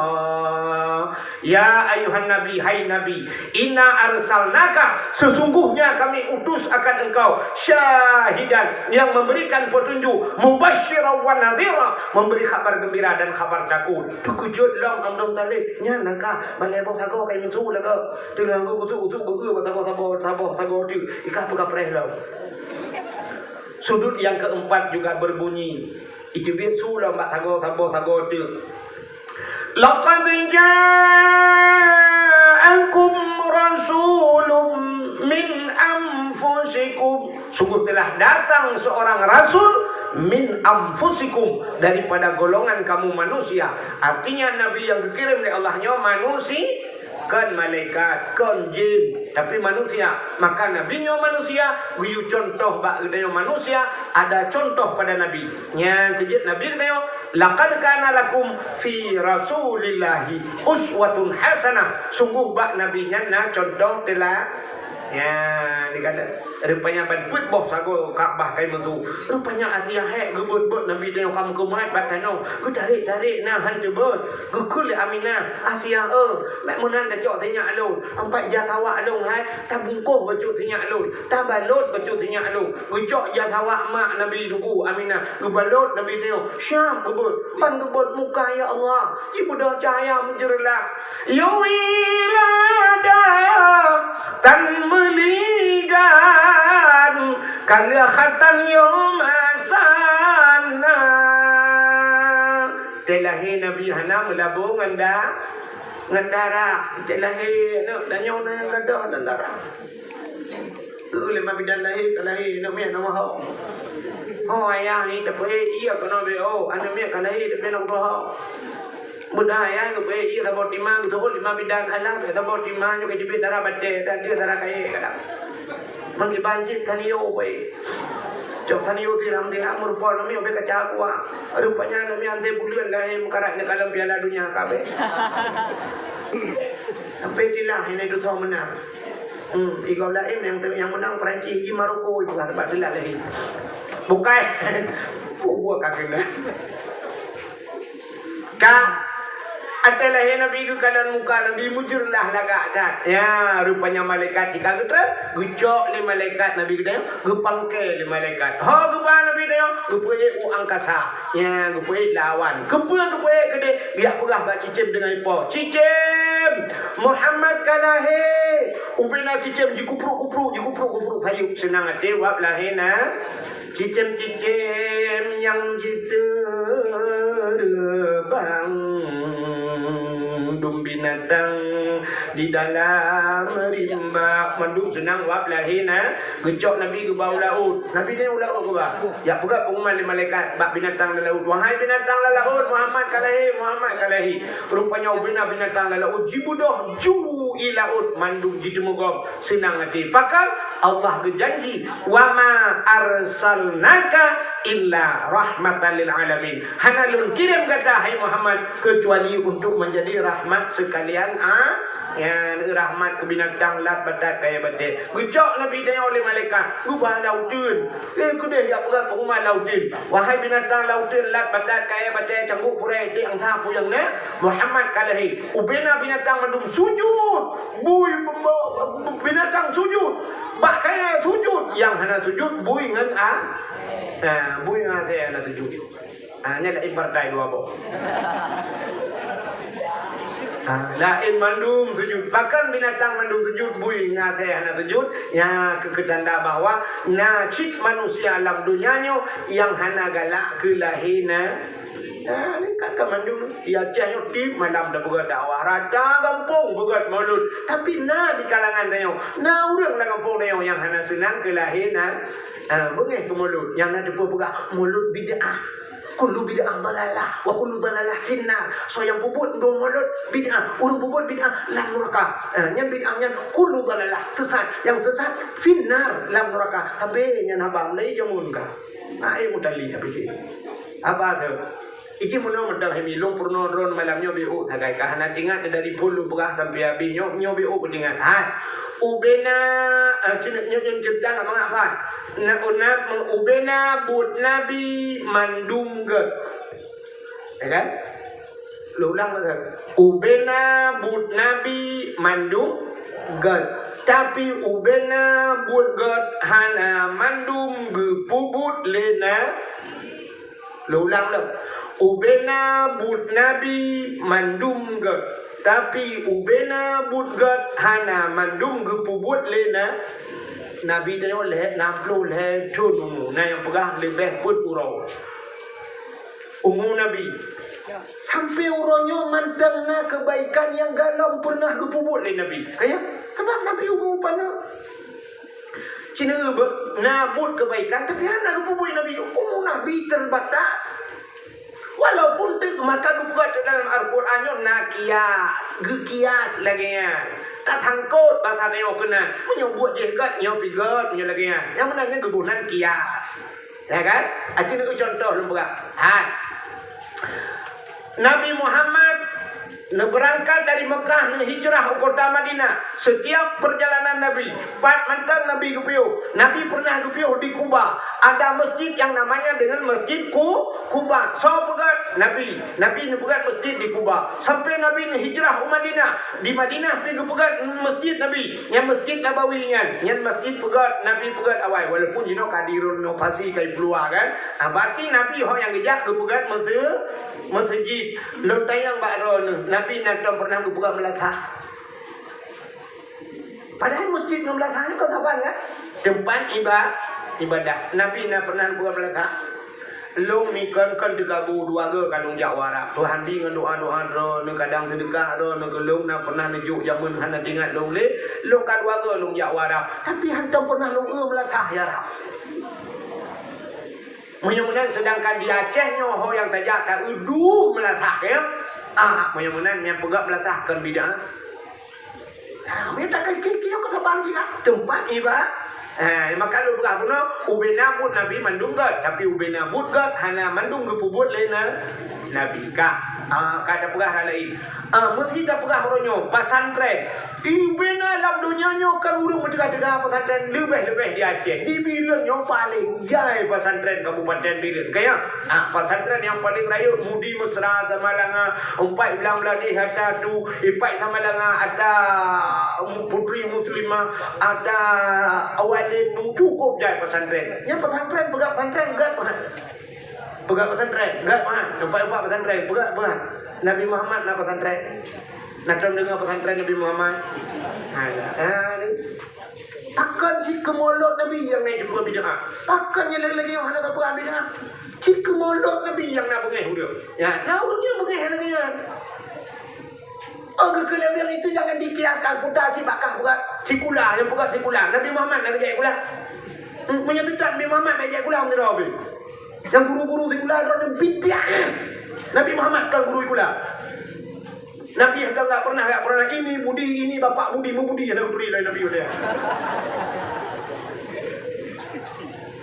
Ya ayyuhan nabi, hai Nabi, inna arsalnaka, sesungguhnya kami utus akan engkau, syahidan, yang memberikan petunjuk, mubasysyiran wa nadhira, memberi khabar gembira dan khabar takut. Teukeujot lom Abdul Muthalib, nyan na ka, ban lhèe boh sagoe ka imeusu lagèe. Teungoh geugutuk-gutuk geugeue bak saboh-saboh, saboh-sagoe teuk, i kah peukapreh lom. Sudut yang keempat juga berbunyi. Iteubiet su lom bak sagoe, saboh-sagoe teuk. Laqad ja'akum rasulun min anfusikum. Sungguh telah datang seorang rasul min anfusikum, daripada golongan kamu manusia. Artinya, nabi yang geukirém lé Allah nyoe manusi-, kon malaikat, kon jin, tapi manusia. Maka nabi nyoe manusia, geuyue contoh bak geutanyoe manusia, ada contoh pada nabi. Nyang keujeuet nabi geutanyoe, "Laqad kana lakum fi Rasulillahi uswatun hasanah." Sungguh bak nabi nyan na contoh teula-, Ya, dikata, rupanya ban peuet boh sagoe Ka'bah ka imeusu. Rupanya Asia hék geubeuet-beuet nabi tanyoe ka meukeumeuhat bak tanoh. Geutarek-tarek na han teubeuet. Geukheun lé Aminah, "Asia, eu, bèk meunan tacok sinyak lôn. Ampat ija sawak lôn hai, tabungkôh bacut sinyak lôn, tabalot bacut sinyak lôn." Geucok ija sawak mak nabi teungku Aminah, geubalot nabi tanyoe. Siap geubeuet. Ban geubeuet muka, ya Allah, jibeudôh cahya meujeureulah. Yôh wilada tan meuligan, ka lheueh khatan yôh masana. Teuh lahé Nabi hana meulabô ngon da-, ngon darah. Teuh lahé aneuk tanyoe na nyang gadôh dan darah. Keu lima bidan lahé, ka lahé, aneuk miet na meuho. Ho ayah ni tapeuék ié keunoe beuh, oh, aneuk miet ka lahé, tapi na meuho. Mudah ayah geupeuék ié saboh tima, geuseuôt lima bidan, alah, saboh tima nyoe ka jibiet darah batée, dan dia darah kayèe kadang. Mangkiban cit tanio weh. Cok tanio tiram-tiram, meureumpok aneuk miet bèk kaca kuah. Rupanya aneuk miet ansé buleuen lahé meukarat neukalon Piala Dunia kabeh. Sampai tilah ini dusoe meunang. Hmm, igoe laén nyang, nyang meunang Perancis, ji Maroko, ipeugah teumpat teulat lé. Bukai. Bubuet ka keunan. Ka, ateueh lahé Nabi geukalon muka Nabi meujeureulah lagak that. Ya, rupanya malaikat tika geutrön, geucok lé malaikat Nabi geutanyoe, geupangke lé malaikat. Ho geuba Nabi tanyoe, geupeuék u angkasa. Ya, geupeuék lawan. Keupeue geupeuék keudeh? Geujak peugah bak cicém deungon ipo. "Cicém, Muhammad ka lahé!" Ubena cicém jikupruk-kupruk, jikupruk-kupruk sayeuep. Seunang até wab lahé na. Cicém-cicém nyang jiteureumbang, dum binatang di dalam rimba. Mandum seunang wab lahé na. Geucok Nabi geuba u laôt. Nabi nyan u laôt geuba. Jak peugah peunguman lé malaikat bak binatang lam laôt, "Wahai binatang lam laôt, Muhammad ka lahé, Muhammad ka lahé." Rupanya ubena binatang lam laôt jibeudôh ju ie laôt, mandum jiteumeugob seunang até. Pakon? Allah geujanji, "Wa ma arsalnaka illa rahmatan lil alamin." Hana lôn kirém gata, hai Muhammad, keucuali untuk menjadi rahmat sekalian a-, Ya, rahmat keu binatang lat batat kayèe batée. Geucok Nabi tanyoe lé malaikat, geuba lam uteuen. Eh, keudeh jak peugah keu umat lam uteuen. Wahai binatang lam uteuen, lat batat kayèe batée, cangguek purée, iték angsa peue nyang na, Muhammad ka lahé. Ubena binatang mandum sujud. Bui binatang sujud. Bak kayèe sujud. Nyang hana sujud, bui ngon a-, ha, bui ngon asèe hana sujud. Ha, nyan laén partai dua boh. Ha, laén mandum sujud. Pakon binatang mandum sujud, bui ngon asèe hana sujud? Nyan keu-, keu tanda bahwa na cit manusia lam donya nyoe nyang hana galak keu lahé na. Ha, ni ka, ka mandum. Di Aceh nyoe tiep malam tapeugah dakwah. Rata gampông peugah mulod. Tapi na di kalangan tanyoe, na ureueng lam gampông tanyoe nyang hana seunang keu lahé na. Ha, beungéh keu mulod. Nyang na teupeue peugah mulod bid'ah. Kullu bid'ah dhalalah, wa kullu dhalalah finnar. Soe nyang peubuet mandum mulod bid'ah, ureuëng peubuet bid'ah lam nuraka. Eh, nyan bid'ah nyan kullu dhalalah, sesat. Nyang sesat finnar, lam nuraka. Habéh nyan haba mulai jameun ka. Hai mutali habéh. Haba tu. Iji meunoe mantong hai mi, lôn peurunoe droeneuh malam nyoe beu sagai ka hana teuingat dari phon lôn peugah sampai habéh nyoe, nyoe beu peuingat. Hai. Ubena, eh, cit nyoe, nyoe ceurita ngon mangat, Fat. Na, na, ubena buet Nabi mandum gét. Ya kan? Lôn ulang masa. Ubena buet Nabi mandum gét. Tapi ubena buet gét hana mandum geupeubuet lé Na-, Lôn ulang lom. Ubena buet Nabi mandum gét. Tapi ubena buet gét hana mandum geupeubuet lé Na-, Nabi tanyoe lhée, nam ploh lhée thon umu. Na nyang peugah leubeh peuet uroe umu Nabi. Sampai uroe nyoe mantong na keubaikan nyang galom peureunah geupeubuet lé Nabi. Kaya, sabab Nabi umu paneuk. Cina na buet keubaikan, tapi hana geupeubuet Nabi. Umu Nabi terbatas. Walaupun teuk maka geupeugah dalam Al-Quran nyoe na kias, geukias lagée nyan. Tasangkot basa nyoe keunan. Meunyoe buet jih gét, nyoe pi gét, meunyoe lagée nyan. Nyang meunan nyan geuboh nan kias. Ya kan? Aci neu contoh lôn peugah. Ha. Nabi Muhammad neubeurangkat dari Mekah, neuhijrah u kota Madinah. Setiap perjalanan Nabi, pat mantong Nabi geupiôh. Nabi pernah geupiôh di Kuba. Ada masjid yang namanya dengan Masjid Ku-, Kuba. Soe peugét? Nabi. Nabi neupeugét masjid di Kuba. Sampai Nabi neuhijrah u Madinah. Di Madinah pi geupeugét masjid Nabi. Nyan Masjid Nabawi nyan. Nyan masjid peugét, Nabi peugét awai. Walaupun jinoe ka direnovasi, ka ipeuleua kan. Ah, berarti Nabi ho nyang geujak geupeugét mase-, masjid. Lôn tanyong bak droeneuh, Nabi na tom pernah geupeugét meulasah? Padahai masjid ngon meulasah nyoe kon saban kan? Teumpat iba-, ibadah. Nabi na pernah geupeugét meulasah? Lôn mi kon-kon teugabu dua goe ka lôn jak u Arab. Tuhan di ngon doa-doa droeneuh, kadang seudeukah droeneuh keu lôn, na pernah neujok jameun hana teuingat lôn lé. Lôn ka dua goe lôn jak u Arab. Tapi hantom pernah lôn eu meulasah, ya Rab. Meunyoe meunan, seudangkan di Aceh nyoe ho nyang tajak ta-eu dum meulasah, ya. Ah, meunyoe meunan nyang peugah meulasah kon bid'ah. Ah, meunyoe takai kiki nyoe keusaban sira teumpat iba-, ah, maka lôn peugah bunoe, ubena buet Nabi mandum gét, tapi ubena buet gét hana mandum geupeubuet lé na-, Nabi. Ka, ah, ka tapeugah hal laén. Ah, meusi tapeugah uroe nyoe, pesantren. Ubena lam donya nyoe kan ureuëng meuteuga-teuga pesantren, leubeh-leubeh di Aceh. Di Bireuen nyoe paleng jai pesantren Kabupaten Bireuen. Kaya, ah, pesantren nyang paleng rayeuk Mudi Mesra Samalanga, Umpat Blang Bladeh ata tu, Ipak Samalanga ata, um, Putri Muslimah ata, Awalin tu, cukup jai pesantren. Nyang pesantren, peugah pesantren, gét pahat. Peugah pesantren, gét pahat. Umpat-umpat pesantren, peugah pahat. Nabi Muhammad na pesantren. Na tom deungoe pesantren Nabi Muhammad? Ha, ha, ni. Pakon cit keu mulod Nabi nyang na jipeugah bid'ah? Pakon nyang lagée-lagée hana tapeugah bid'ah? Cit keu mulod Nabi nyang na beungéh ureuëng. Ya, na ureuëng nyang beungéh lagée nyan. Oh, geukheun lé ureuëng itu jangan dikiaskan, peugah cit bak kah peugah sikula, nyang peugah sikula. Nabi Muhammad na geujak sikula? Hmm, meunyoe teutab Nabi Muhammad bèk jak sikula, meunyoe Nabi. Nyang guru-guru sikula droeneuh bid'ah. Nabi Muhammad kon guru sikula. Nabi hana pernah, hana pernah, "Ini Budi, ini Bapak Budi, meubudi," hana geuturi lé Nabi udah.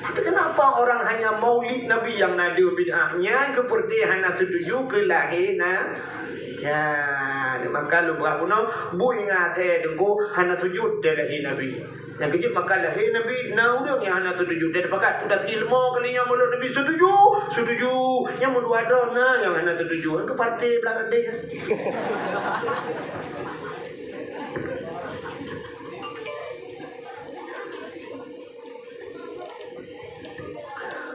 Tapi kenapa orang hanya maulid Nabi nyang na deuh bid'ah? Nyan keupeurti hana setuju keu lahé na-, ya, maka lôn peugah bunoe, bui ngon asèe teungku hana sujud di lahé Nabi. Nyang keujeuet maka lahé Nabi, na ureuëng nyang hana setuju. Teupakat peue tasilmo kali nyoe mulod Nabi setuju, setuju. Nyang meudua droe na nyang hana setuju. Keu partai blah gadeh.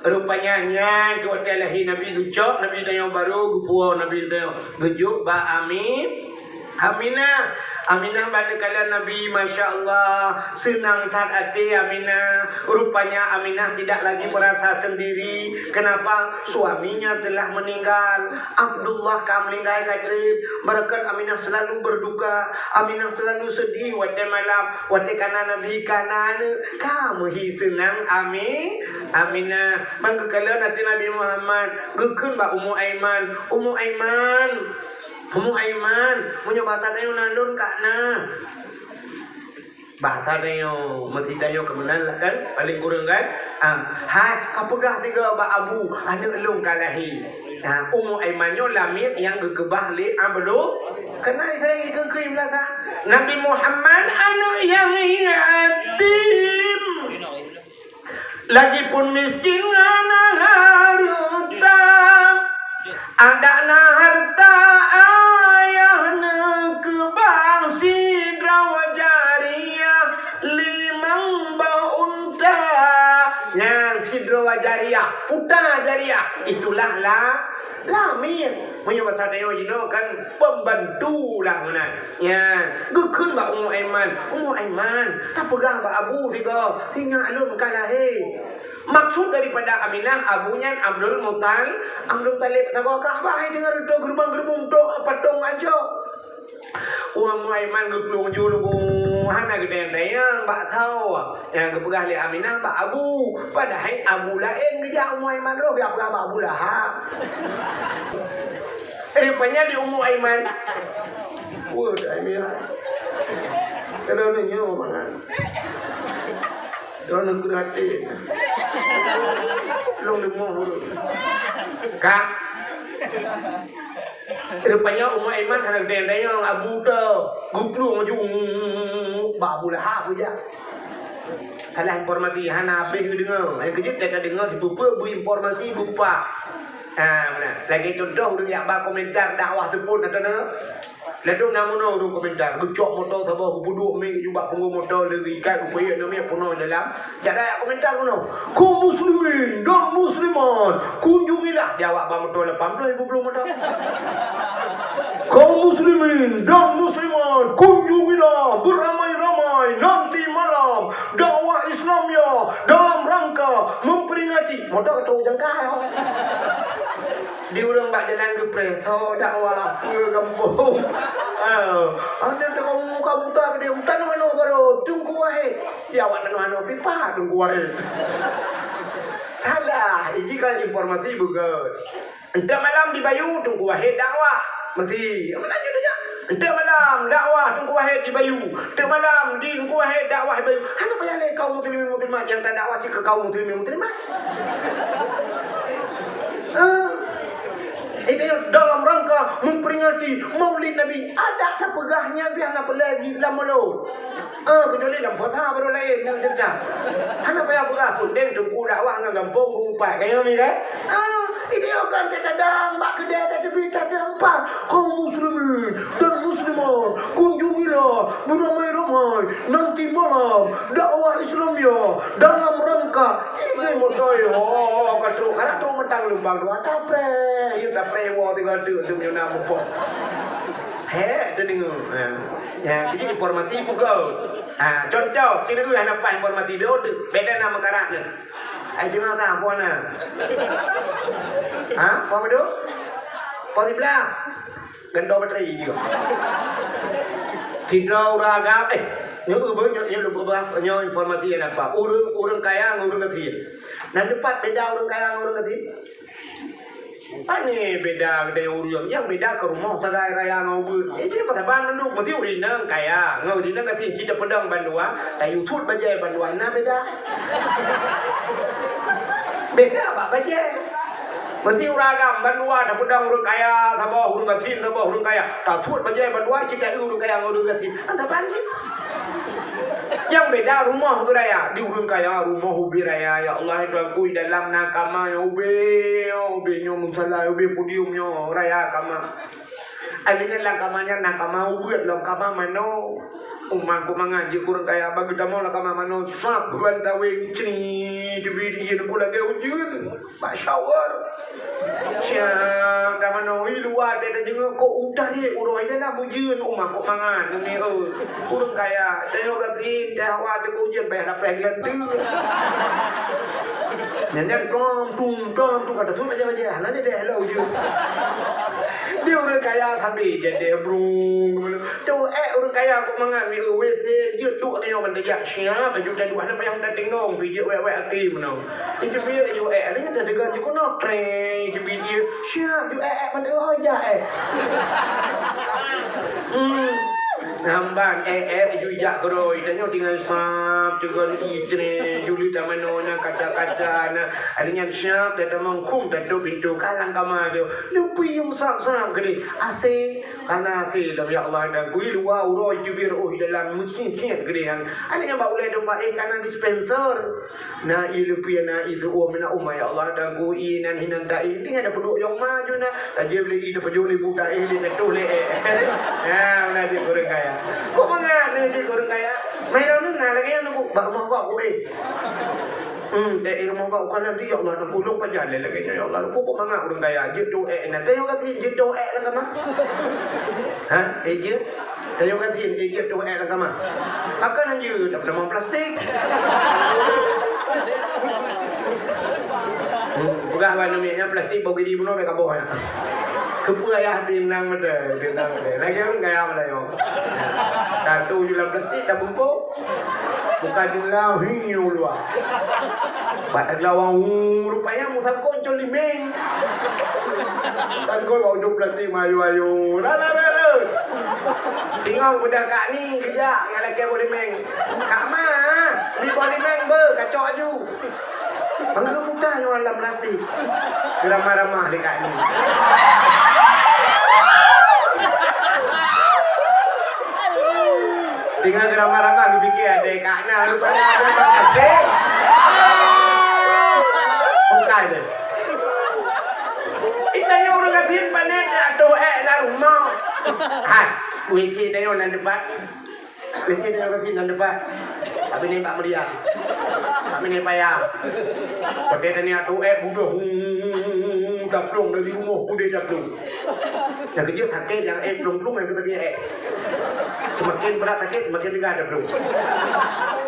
Rupanya nyan keu watèe lahé Nabi geucok, Nabi tanyoe barô geupuwoe, Nabi tanyoe geujok bak Ami-, Aminah. Aminah bak neukalon Nabi, masya Allah, seunang that até Aminah. Rupanya Aminah tidak lagi merasa sendiri. Kenapa? Suaminya telah meninggal. Abdullah ka meuninggai ka treb. Beureukat Aminah selalu berduka. Aminah selalu sedih watée malam. Watée kana Nabi kana aneuk, ka meuhi seunang Ami-, Aminah. Ban geukalon até Nabi Muhammad, geukheun bak Ummu Aiman, "Ummu Aiman, Ummu Aiman, meunyoe basa tanyoe na lôn ka na." Basa tanyoe, meusi tanyoe keu meunan lah kan, paléng kureueng kan? Ah, hai, ka peugah sigoe bak Abu, aneuk lôn ka lahé. Ah, Ummu Aiman nyoe lamiet nyang geukeubah lé Abdul, keunan seuring jikheun keu Ibn Sa'd. Nabi Muhammad aneuk nyang yatim. Lagipun miskin hana hareuta, adak na hareuta ayah neukeubah sidroe jariah limong boh unta. Nyan sidroe jariah, puta jariah, itulah la-, lamiet. Meunyoe basa tanyoe jinoe kan pembantu lah meunan. Nyan, geukheun bak Ummu Aiman, "Ummu Aiman, tapeugah bak Abu sigoe, sinyak lôn ka lahé." Maksud daripada Aminah, Abu nyan Abdul Mutal-, Abdul Muthalib. Saboh Ka'bah hai deungon reutôh geureubang-geureubong tok patong aja. Ummu Aiman geuklueng ju lubong, hana geutanyong-tanyong bak saboh. Nyang geupeugah lé Aminah bak Abu, padahai Abu laén geujak Ummu Aiman roh, geujak peugah bak Abu Lahab. Rupanya di Ummu Aiman. Wah, Aiman. Kalau nyoe mangan. Kalau nak kena hati. Long demoh urut. Kak. Rupanya Ummu Aiman hana geutanyong-tanyong Abu tu. Geuplueng ju bak Abu Lahab geujak. Salah informasi, hana habéh geudeungoe. Nyang keujeuet that tadeungoe, sipeue-peue beu informasi beupah. Ha, meunan. Lagée contoh, ureuëng jak ba komentar dakwah seupôt na teuneuk. Ladôm na meunoe ureuëng komentar, geucok moto saboh, geupeuduek mic ju bak punggong moto, lé geuikat, geupeuék namiet peunoh dalam. Cara jak komentar meunoe, "Kaum muslimin dan muslimat, kunjungilah." Di awak ba moto lapan ploh ribu ploh moto. "Kaum muslimin dan muslimat, kunjungilah beramai-ramai nanti malam dakwah Islamiyah dalam rangka memperingati." Moto ka trok jangka. Di ureuëng bak jalan geupreh, "Soe dakwah, peue gampông?" Ah, anda tengok muka buta gede, "Tanoh hano baru, Teungku Wahid." Di awak tanoh hano pipa, Teungku Wahid. Salah, ini kan informasi bukan. Enteuk malam di Bayu, Teungku Wahid dakwah. Mesti, mana je dia? Enteuk malam dakwah Teungku Wahid di Bayu. Enteuk malam di Teungku Wahid dakwah di Bayu. Hana payah lé kaum muslimin muslimat nyang tadakwah cit keu kaum muslimin muslimat. Ah. Itu dalam rangka memperingati Maulid Nabi. Ada tapeugah nyan biar na peulagi lam mulut. Ah, kecuali lam puasa baru lain nyang cerita. Hana payah peugah pun deng teungku dakwah ngon gampông geupat. Kaya mi kan? Ah, itu kan tadang bak keudè dah tebi tadang pat. Kaum muslimin dan muslimat, kunjungilah beramai-ramai nanti malam dakwah Islamiyah dalam rangka ini motoi ho ka trok, ka trok meutang lumpang dua tapreh, yuk tapreh wo tiga tu tu nyuna mupok. He, tu dengar. Ha. Ya, jadi informasi bukan. Ha, contoh, sini hana pas informasi dia tu. Beda nama karak ni. Ai di mana apa na? Ha, apa betul? Apa sebelah? Gantong baterai juga. Tidak urang agam, eh, nyoe nyoe nyoe informasi yang apa? Urang urang kaya ngon urang gasien. Nah, tepat beda urang kaya ngon urang gasien. Pane beda geude ureuëng, nyang beda keu rumoh sagai raya ngon ubeut. Jadi keu saban mandum mesti ureuëng inong kaya, ngon ureuëng inong gasien cit teupeudong bandua, tayue sut bajée bandua, na beda. Beda bak bajée. Mesti ureuëng agam bandua teupeudong ureuëng kaya, saboh ureuëng gasien, saboh ureuëng kaya. Tasut bajée bandua cit tayue ureuëng kaya ngon ureuëng gasien. Kan saban cit. Nyang beda rumoh geuh raya. Di ureuëng kaya rumoh ubé raya, ya Allah, Tuhanku, dalam na kama nyang ubé, ubé nyoe musala, ubé podium nyoe raya kama. Ai nyan lam kama nyan na kama ubeut, lam kama manoe. Uma kok mangat jeuet keu ureueng kaya, bagi tamong lam kama manoe sab ban taweng cri teubiet ié teungku lagèe ujeuen bak shower. Siap ka manoe i luwa teuh tajeungèt kok utarek uroe dalam ujeuen, uma kok mangat nyoe, eh. Ureueng kaya, tanyoe gasien teuh hawa teuh ujeuen payah dapah geulanteue. Nyan, nyan, dom, tum, dom, tum, ka tatuek bajèe-bajèe, hana jadi hello ujeuen. Di ureueng kaya sabe jadi brung. Teuék ureueng kaya kok mangat mi, W C jeuet duek tanyoe ban tajak siap, baju taduek hana payah tatinggong, pih jeuet wék-wék até meunoe. Iteubiet laju ék, laju nyan tadeungoe jikeunoe, treng, iteubiet jeuet, siap, jeuet ék-ék ban teuhôi jak ék. Hmm. Nyan ban ék-ék laju jak keudroe, tanyoe tinggai sab, teugon i treng, juli tamanoe na kaca-kaca na. Laju nyan siap, tatamong khum, tatôp pintoe, ka lam kama teuh. Leupie meusak-sak keudéh. A C, kana A C lom, ya Allah, dan kui luwa uroe iteubiet rôh i dalam meusiet-siet keudéh nyan. Aneuk nyan bak ulèe domba, eh, kana dispenser. Na i leupie, na i seuuem, na uma, ya Allah, dan kui nan hinan tai. Tinggai dapeuduek yong ma ju na. Tajép lé i tapajoh lé buta, eh, lé tatuh lé, eh. Ya, na jeuet keu ureueng kaya. Kok mangat na jeuet keu ureueng kaya? Mai droeneuh na lagèe nyan, Bu, bak rumoh gob, Bu, eh. Hmm, dek i rumoh gob ukalon di, ya Allah, dan ulôn pajan lé lagèe nyan, ya Allah. Kok mangat ureueng kaya jeuet teuék na. Tanyoe gasien jeuet teuék lam kama. Ha? Eh, jeuet? Tanyoe gasien, eh, jeuet teuék lam kama. Pakon han jeuet, dak peutamong plastik. Hmm, peugah bak aneuk miet nyan plastik bak giri bunoe bèk kaboh nyan. Keupeue ayah tinang beutôi, tinang beutôi. Lagèe ureueng kaya Meulayu. Tatuh ju lam plastik, tabungkôh. Buka jendela, hi, u luwa. Bak tagelawang, hu, rupanya meusangkot cot limeng. Sangkot bak ujong plastik, meuayu-ayu. Ra, ra, ra, ra. Tinggai beudah Kak Ni geujak ngon lakèe boh limeng. "Kak Ma, mi boh limeng beu, kacok aju." Mangat buta nyoe lam plastik. Geuramah-ramah dekat ni. Tinggai geuramah-ramah, geupike, "Adèe Kak na rupanya ada lam plastik." Bukan deh. Itanyoe ureueng gasien pané tatuh ék lam rumoh. Hai, W C tanyoe nan depan. Biasai tanyoe gasien nan depan. Tapi nyan bak meuria. Tapi nyan payah. Watèe tanyoe atuh ék budôh, hmm, taplueng dari rumoh udeh taplueng. Nyang keujeuet sakét nyang ék plueng-plueng nyang keusakét ék. Seumaken brat sakét, seumaken teuga taplueng.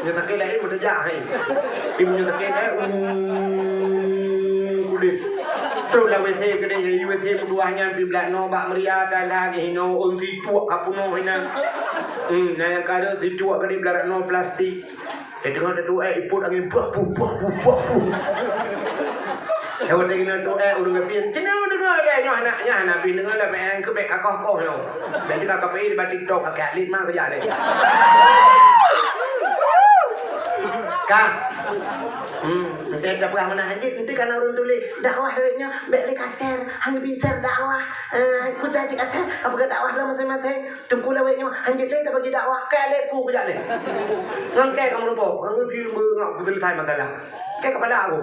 Nyang sakét laén meuteujak hai. Tapi meunyoe sakét ék, hmm, udeh. Trok lam W C keudéh, W C meutuah nyan pih blah noe bak meuria, talan hinoe ôn situek ka peunoh inan. Hmm, na nyang ka rhot situek keudéh blah noe plastik. Di teungoh tatuek, ipot angén, bah, buh, bah, buh, bah, buh. Lewat lagèe nyan tuek, ureueng gasien. Cina deungoe lé nyoe aneuk nyan, Nabi deungoe lé, bèk keu bèk kakoh poh nyoe. Bèk teuka K P I di bak TikTok, kakèe alim ma keujak lé. Ka. Hmm, entah dah peugah mana hanjit, nanti kana ureueng tuléh dakwah lagèe nyoe, bèk lé ka share, hana bi share dakwah. Eh, peue dah cit ka share, ka peugah dakwah lom maséng-maséng. Teungku lawét nyoe, hanjeuet lé tabagi dakwah, kèe lé ku kujak lé. Ngon kèe kamoe rumpok, ngon si meungok ku selesai masalah. Kèe kepala aku.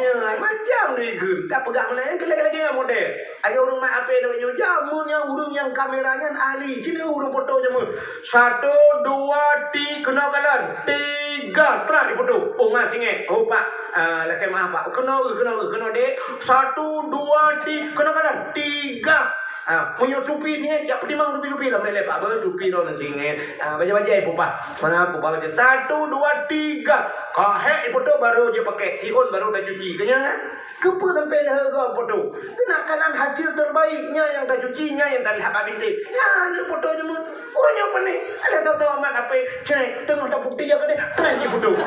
Nyan, macam ni ke, tak peugah mana, yang kelek-kelek yang model. Ayo ureueng mat H P lawét nyoe, jameun nyan ureueng nyang kamera nyan ahli. Sini ureueng foto jameun. Satu, dua, ti-, keunoe kalon. Tiga, trang difoto. Oh, ma singèt. Oh, Pak. Ah, lakèe maaf, Pak. Keunoe, keunoe, keunoe, Dek. Satu, dua, ti-, keunoe kalon. Tiga. Ha, meunyoe tupi singet, jak peutimang tupi-tupi lam lé-lé, Pak, beuh, tupi droeneuh singet. Ha, bajèe-bajèe ipupah. Sa, pupah bajèe. Satu, dua, tiga. Ka hék ifoto baru jipakèk. Siôn baru tacuci. Keunyan kan? Keupeue sampoe lheueh goe foto? Keunakalon hasil terbaik. Nyan nyang tacuci, nyan nyang talhak bak bintéh. Nyan lé foto jameun. Ureueng nyoe pane, alah tho-tho amat H P, cék, teungoh tapeuti jak keudéh, trek jiputoh.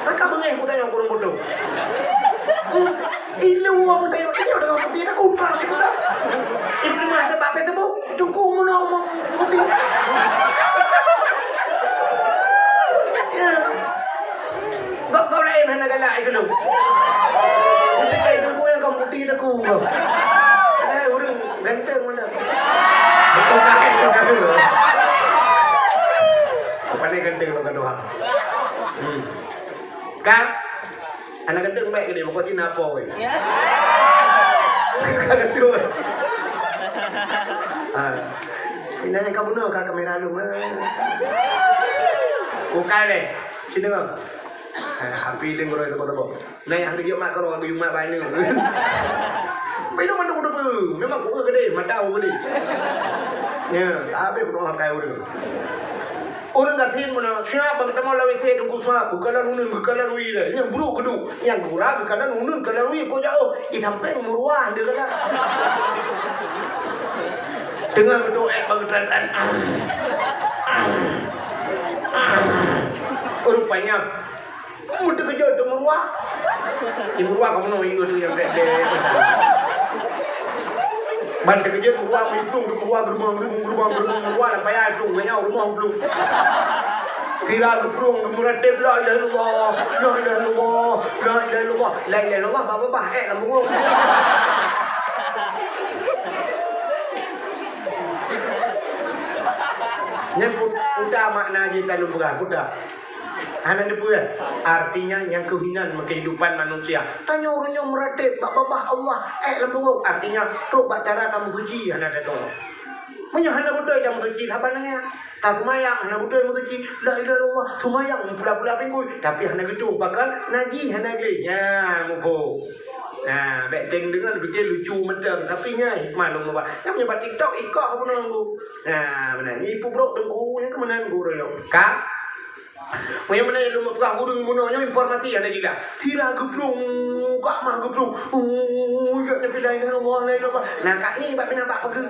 Maka beungéh kutanyoe keu ureueng bodoh. Hmm, ilu wong tanyoe, tanyoe teungoh peuti, dah kutrang jiputoh. Ibu rumah ada bak Facebook, tungku meunoe meuputi. Ya. Gob-gob laén hana galak ai keunoe. Tapi kai tungku nyang ka meuputi laku gob. Ada ureueng ganteng mana? Bukan kai, bukan kai. Apa ni ganteng bukan doa? Hmm. Ka? Anak ganteng baik ke dia? Pokok Cina apa weh? Ya. Ka kacau. Ah. Inai ka bunoe ka kamera lôn. Bukai lé. Sini kau. Ha, api leng roi teubo-teubo. Nai hana geujok mat kau, geuyue mat bak aneuk. Bak inong mandum kuteupeu. Memang kueu keudeh, mata kueu keudeh. Ya, habéh kudoa kai ureueng. Ureueng gasien meunan, siap bak geutamong lam W C Teungku Suap, geukalon uneun, geukalon wie lé. Nyang brok keuduek, nyang gura geukalon uneun, kalon wie kok jauh. Di sampéng meuruah dia kata. Teungoh geuduek ék bak geutran-tran. Rupanya, Meuteukeujeut teuk meuruah. Di meuruah kamoe nyoe, ié tu nyang dek-dek. Ban teukeujeut meuruah, meuplueng teuk meuruah, geurubong, geurubong, geurubong, geurubong, meuruah lam paya, plueng, geunyau rumoh plueng. Kira geuplueng, geumeurateb, "La ilaha illallah, la ilaha illallah, la ilaha illallah, la ilaha illallah," bah, bah, bah, ék lam bungong. Nyan put-, puta makna jih talu peugah, puta. Hana neupeue, artinya nyang keuh inan meukehidupan manusia. Tanyoe ureueng nyoe meuratéb bak babah Allah, ék lam bungong, artinya trok bak cara tameusuci hana tatong. Meunyoe hana beutôi tameusuci saban nyan, taseumayang hana beutôi meusuci, la ilaha illallah, seumayang pula-pula pinggui, tapi hana geutong pakon, najih hana gleh. Nyan muphom. Nah, bék teng deungon pikir lucu mantong, tapi nyan hikmah lôn muba. Nyang meunyoe bak TikTok ikok bunoe nunggu. Nah, meunan. Ipubrok teungku, nyang keumeunang guru nyoe. Ka? Meunyoe meunan lôn peugah ureueng bunoe nyoe informasi hana jeulaih. Sira geuplueng, kak mah geuplueng. Uh, gak nyepi la ilaha illallah, la ilaha illallah. Nah, kak ni bak mina bak peugah.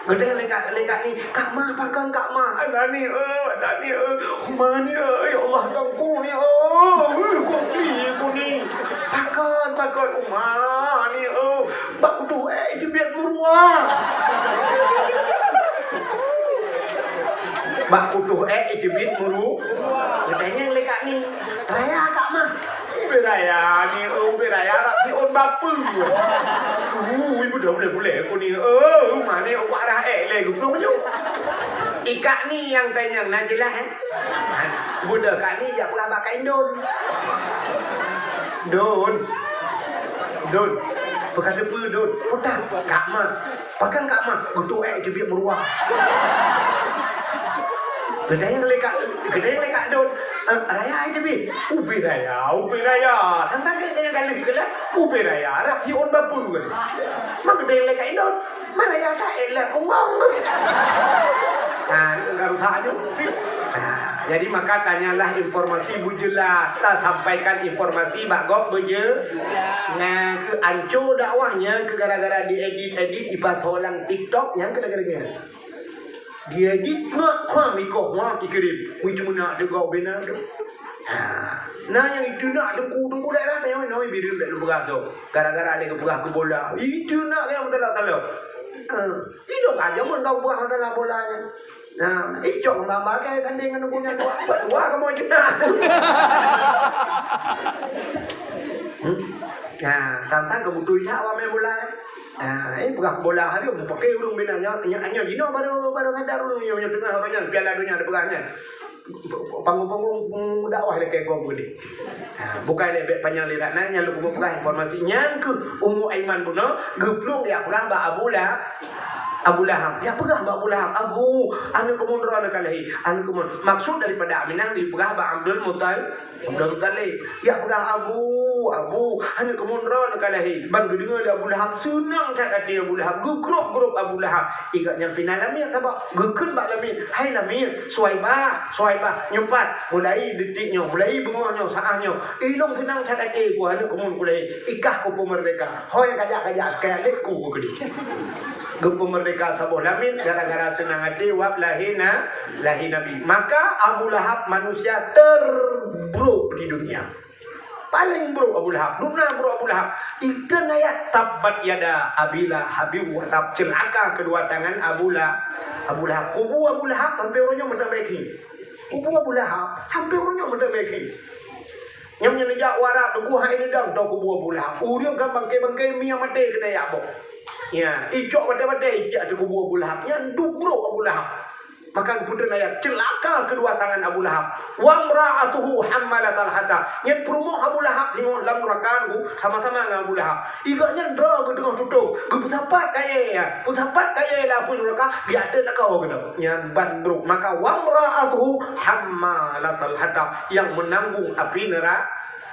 Geutanyong lé kak, lé kak ni, "Kak mah, pakon kak mah?" "Anak ni, eh, anak ni, eh, ma ni, eh, ya Allah, ya ampun ni, eh, eh, kok ni, kok ni? Pakon, pakon, uma ni, eh, bak kutoh ék teubiet meuruah." Bak kutoh ék teubiet meuru-, geutanyong lé kak ni, "Raya kak mah?" Ubé raya ni, oh, ubé raya rab siôn bapeue. Ui, beudôh bulèe-bulèe ku ni. Oh, mane ubak rah ék lé geuplueng nyoe. Ikak ni nyang tanyong na jeulaih, eh? Beudôh kak ni jak peugah bak Kak Indon. Don. Don. Peugah teupeu, Don. Peugah, Kak mah. Pakon kak mah, geutoh ék teubiet meuruah. Geutanyong lé kak, geutanyong lé kak Don, "Eh, raya ai teubiet?" "Ubé raya, ubé raya." Tantang keu nyang galeh keu lé, "Ubé raya, rab siôn bapeue." Maka geutanyong lé kak Indon, "Ma raya ta ék lé punggong?" Nah, ni kan rusak aju. Nah, jadi maka tanyalah informasi beujeulaih, tasampaikan informasi bak gob beujeulaih. Nyan keuh anco dakwah nyan keuh gara-gara diedit-edit ipasoe lam TikTok nyan keuh gara-gara. Diedit nyan keuh ikoh nyan ikirém. Ui, teumeunak teuh gob bina tu. Ha. Nah, nyang itu nak teungku-teungku daerah tanyong inoe bireuen bèk lôn peugah tu. Gara-gara lé geupeugah keu bola. Itu nak nyang meutalak-talak. Ha. Idong aja mun kau peugah masalah bola nyan. Nah, icok mamba ke tanding ngon bukan dua. Buat dua kamu aja. Hmm? Nah, tantang kemutu ijak awak main bola. Nah, eh, peugah bola hari meupakai ureueng bina nyoe, nyoe, nyoe jinoe baru, baru sadar ureueng nyoe, nyoe teungoh ureueng nyan Piala Donya dipeugah nyan. Panggung-panggung dakwah lakèe gob geude. Ha, bukai lé bèk panyang lé rak nyan, nyan lôn keumeung peugah informasi nyan keuh Ummu Aiman bunoe geuplueng jak peugah bak Abu La-, Abu Lahab. Jak peugah bak Abu Lahab, "Abu, aneuk kamoe droeneuh ka lahé, aneuk kamoe." Maksud daripada Aminah geupeugah bak Abdul Muttal-, Abdul Muttalib. Jak peugah, "Abu, Abu, aneuk kamoe droeneuh ka lahé." Ban geudeungoe lé Abu Lahab, seunang that até Abu Lahab, geugrôp-grôp Abu Lahab. Igak nyan pih na lamiet saboh, geukheun bak lamiet, "Hai lamiet, Suwaibah, Suwaibah, nyoe pat, mulai detik nyoe, mulai beungoh nyoe, saát nyoe, ilôn seunang that até ku aneuk kamoe ku lahé, ikah ku peumeurdeka. Ho nyang kajak-kajak, kajak lé ku," geukheun. Geupeumeurdeka saboh lamiet gara-gara seunang até wab lahé na-, lahé Nabi. Maka Abu Lahab manusia terburuk di dunia. Paléng brok Abu Lahab. Dum na brok Abu Lahab. Ikheun ayat, "Tabbat yada Abi Lahabin wa tab." Ceulaka keudua tangan Abu La-, Abu Lahab. Kubu Abu Lahab sampoe uroe nyoe meuteumèe keuh. Kubu Abu Lahab sampoe uroe nyoe meuteumèe keuh. Nyang nyan jak u Arab, teungku hai neudong, dong kubu Abu Lahab. Ureueng ka bangkai-bangkai mié maté keunan jak boh. Ya, icok batèe-batèe ijak ateueh kubu Abu Lahab. Nyan dum brok Abu Lahab. Maka geupeutreun ayat, "Ceulaka keudua tangan Abu Lahab. Wamra'atuhu hammalatal hatab." Nyan peurumoh Abu Lahab singoh lam nuraka, sama-sama ngon Abu Lahab. Iga nyan droe geuteungoh tutong, geupeusapat kayée, peusapat kayée lam apui nuraka, di ateueh lakoe geunoe. Nyan ban brok. Maka, "Wamra'atuhu hammalatal hatab," yang menanggung api nera-,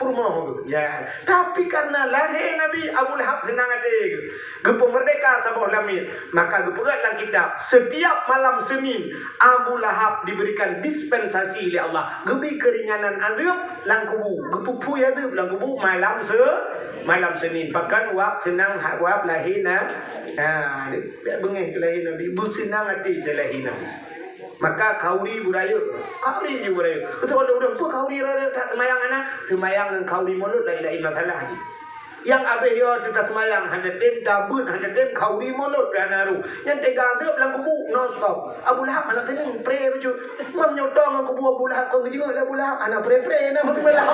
peurumoh geuh. Ya. Tapi karena lahé Nabi, Abu Lahab seunang até geuh. Geupeumeurdeka saboh lamiet. Maka geupeugah lam kitab, setiap malam Senin, Abu Lahab diberikan dispensasi lé Allah. Geubri keuringanan azeueb lam kubu. Geupeupui azeueb lam kubu malam se-, malam Senin. Pakon wab seunang ha-, wab lahé na-, ha, biar beungéh keu lahé Nabi. Beuseunang até keu lahé Nabi. Maka khauri beurayeuk. Khauri jih beurayeuk. Beutôi, ureuëng peue khauri rayeuk that seumayang hana? Seumayang ngon khauri mulod laén-laén masalah jih. Nyang abéh yo teuka seumayang hana tem, tabeuet hana tem, khauri mulod pih hana ru. Nyan teuga azeueb lam kubu, non stop. Abu Lahab malam Senin pré bacut. Mam nyoe tong ngon kubu Abu Lahab, kon geujingeuk lé Abu Lahab, hana pré-pré na malam.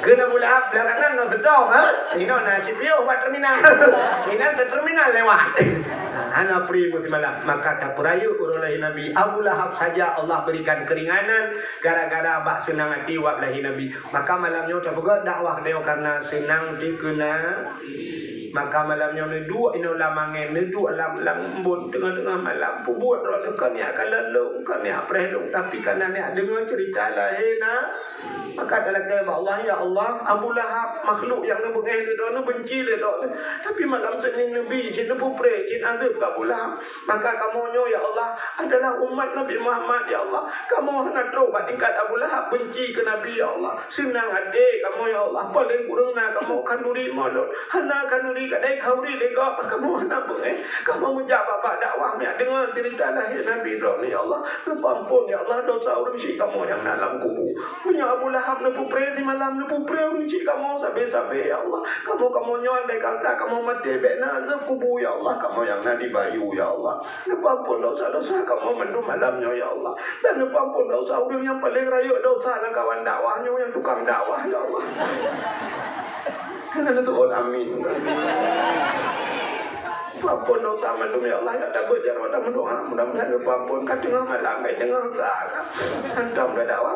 Keu Abu Lahab belakangan non seudong, ha? Inoe na cit piôh bak terminal. Inan bak terminal lewat. Hana pré meusimalam. Maka tapeurayeuk uroe lahé Nabi. Abu Lahab saja Allah berikan keringanan gara-gara bak seunang até wab lahé Nabi. Maka malam nyoe tapeugah dakwah tanyoe karena seunang teukeuna. Maka malam nyoe neuduek inoe lam angén, neuduek lam, lam embôn teungoh-teungoh malam. Peubuet droe lôn kon niyak kalon lôn, kon niyak preh lôn, tapi kana niyak deungoe cerita lahé na. Maka talakée bak Allah, "Ya Allah, Abu Lahab, makhluk nyang neubeungéh lé droe, neubenci lé droe. Tapi malam Senin neubi cit, neupeupré cit azeueb keu Abu Lahab." Maka kamoe nyoe, ya Allah, adalah umat Nabi Muhammad, ya Allah. Kamoe hana trok bak tingkat Abu Lahab benci keu Nabi, ya Allah. Seunang até kamoe, ya Allah. Paléng kureueng na kamoe khanduri mulod. Hana khanduri kadai khauri lé gob, kamoe hana beungéh. Kamoe meujak bak-bak dakwah, miyak deungoe cerita lahé Nabi droeneuh, ya Allah. Neupeuamphon, ya Allah, dosa ureuëng syik kamoe nyang na lam kubu. Meunyoe Abu Lahab neupeupré simalam, neupeupré ureuëng syik kamoe sabe-sabe, ya Allah. Kamoe, kamoe nyoe andai kata kamoe maté bék na azeueb kubu, ya Allah, kamoe nyang na di bayu, ya Allah. Neupeuamphon dosa-dosa kamoe mandum malam nyoe, ya Allah. Dan neupeuamphon dosa ureuëng nyang paléng rayeuk dosa lamkawan dakwah nyoe, nyang tukang dakwah, ya Allah. Hana neuteuôt, amin. Peuamphon dosa mandum, ya Allah, nyang tabeuet jaroe dan meudoá. Mudah-mudahan neupeuamphon ka teungoh malam, ka teungoh sa. Hantom dakwah.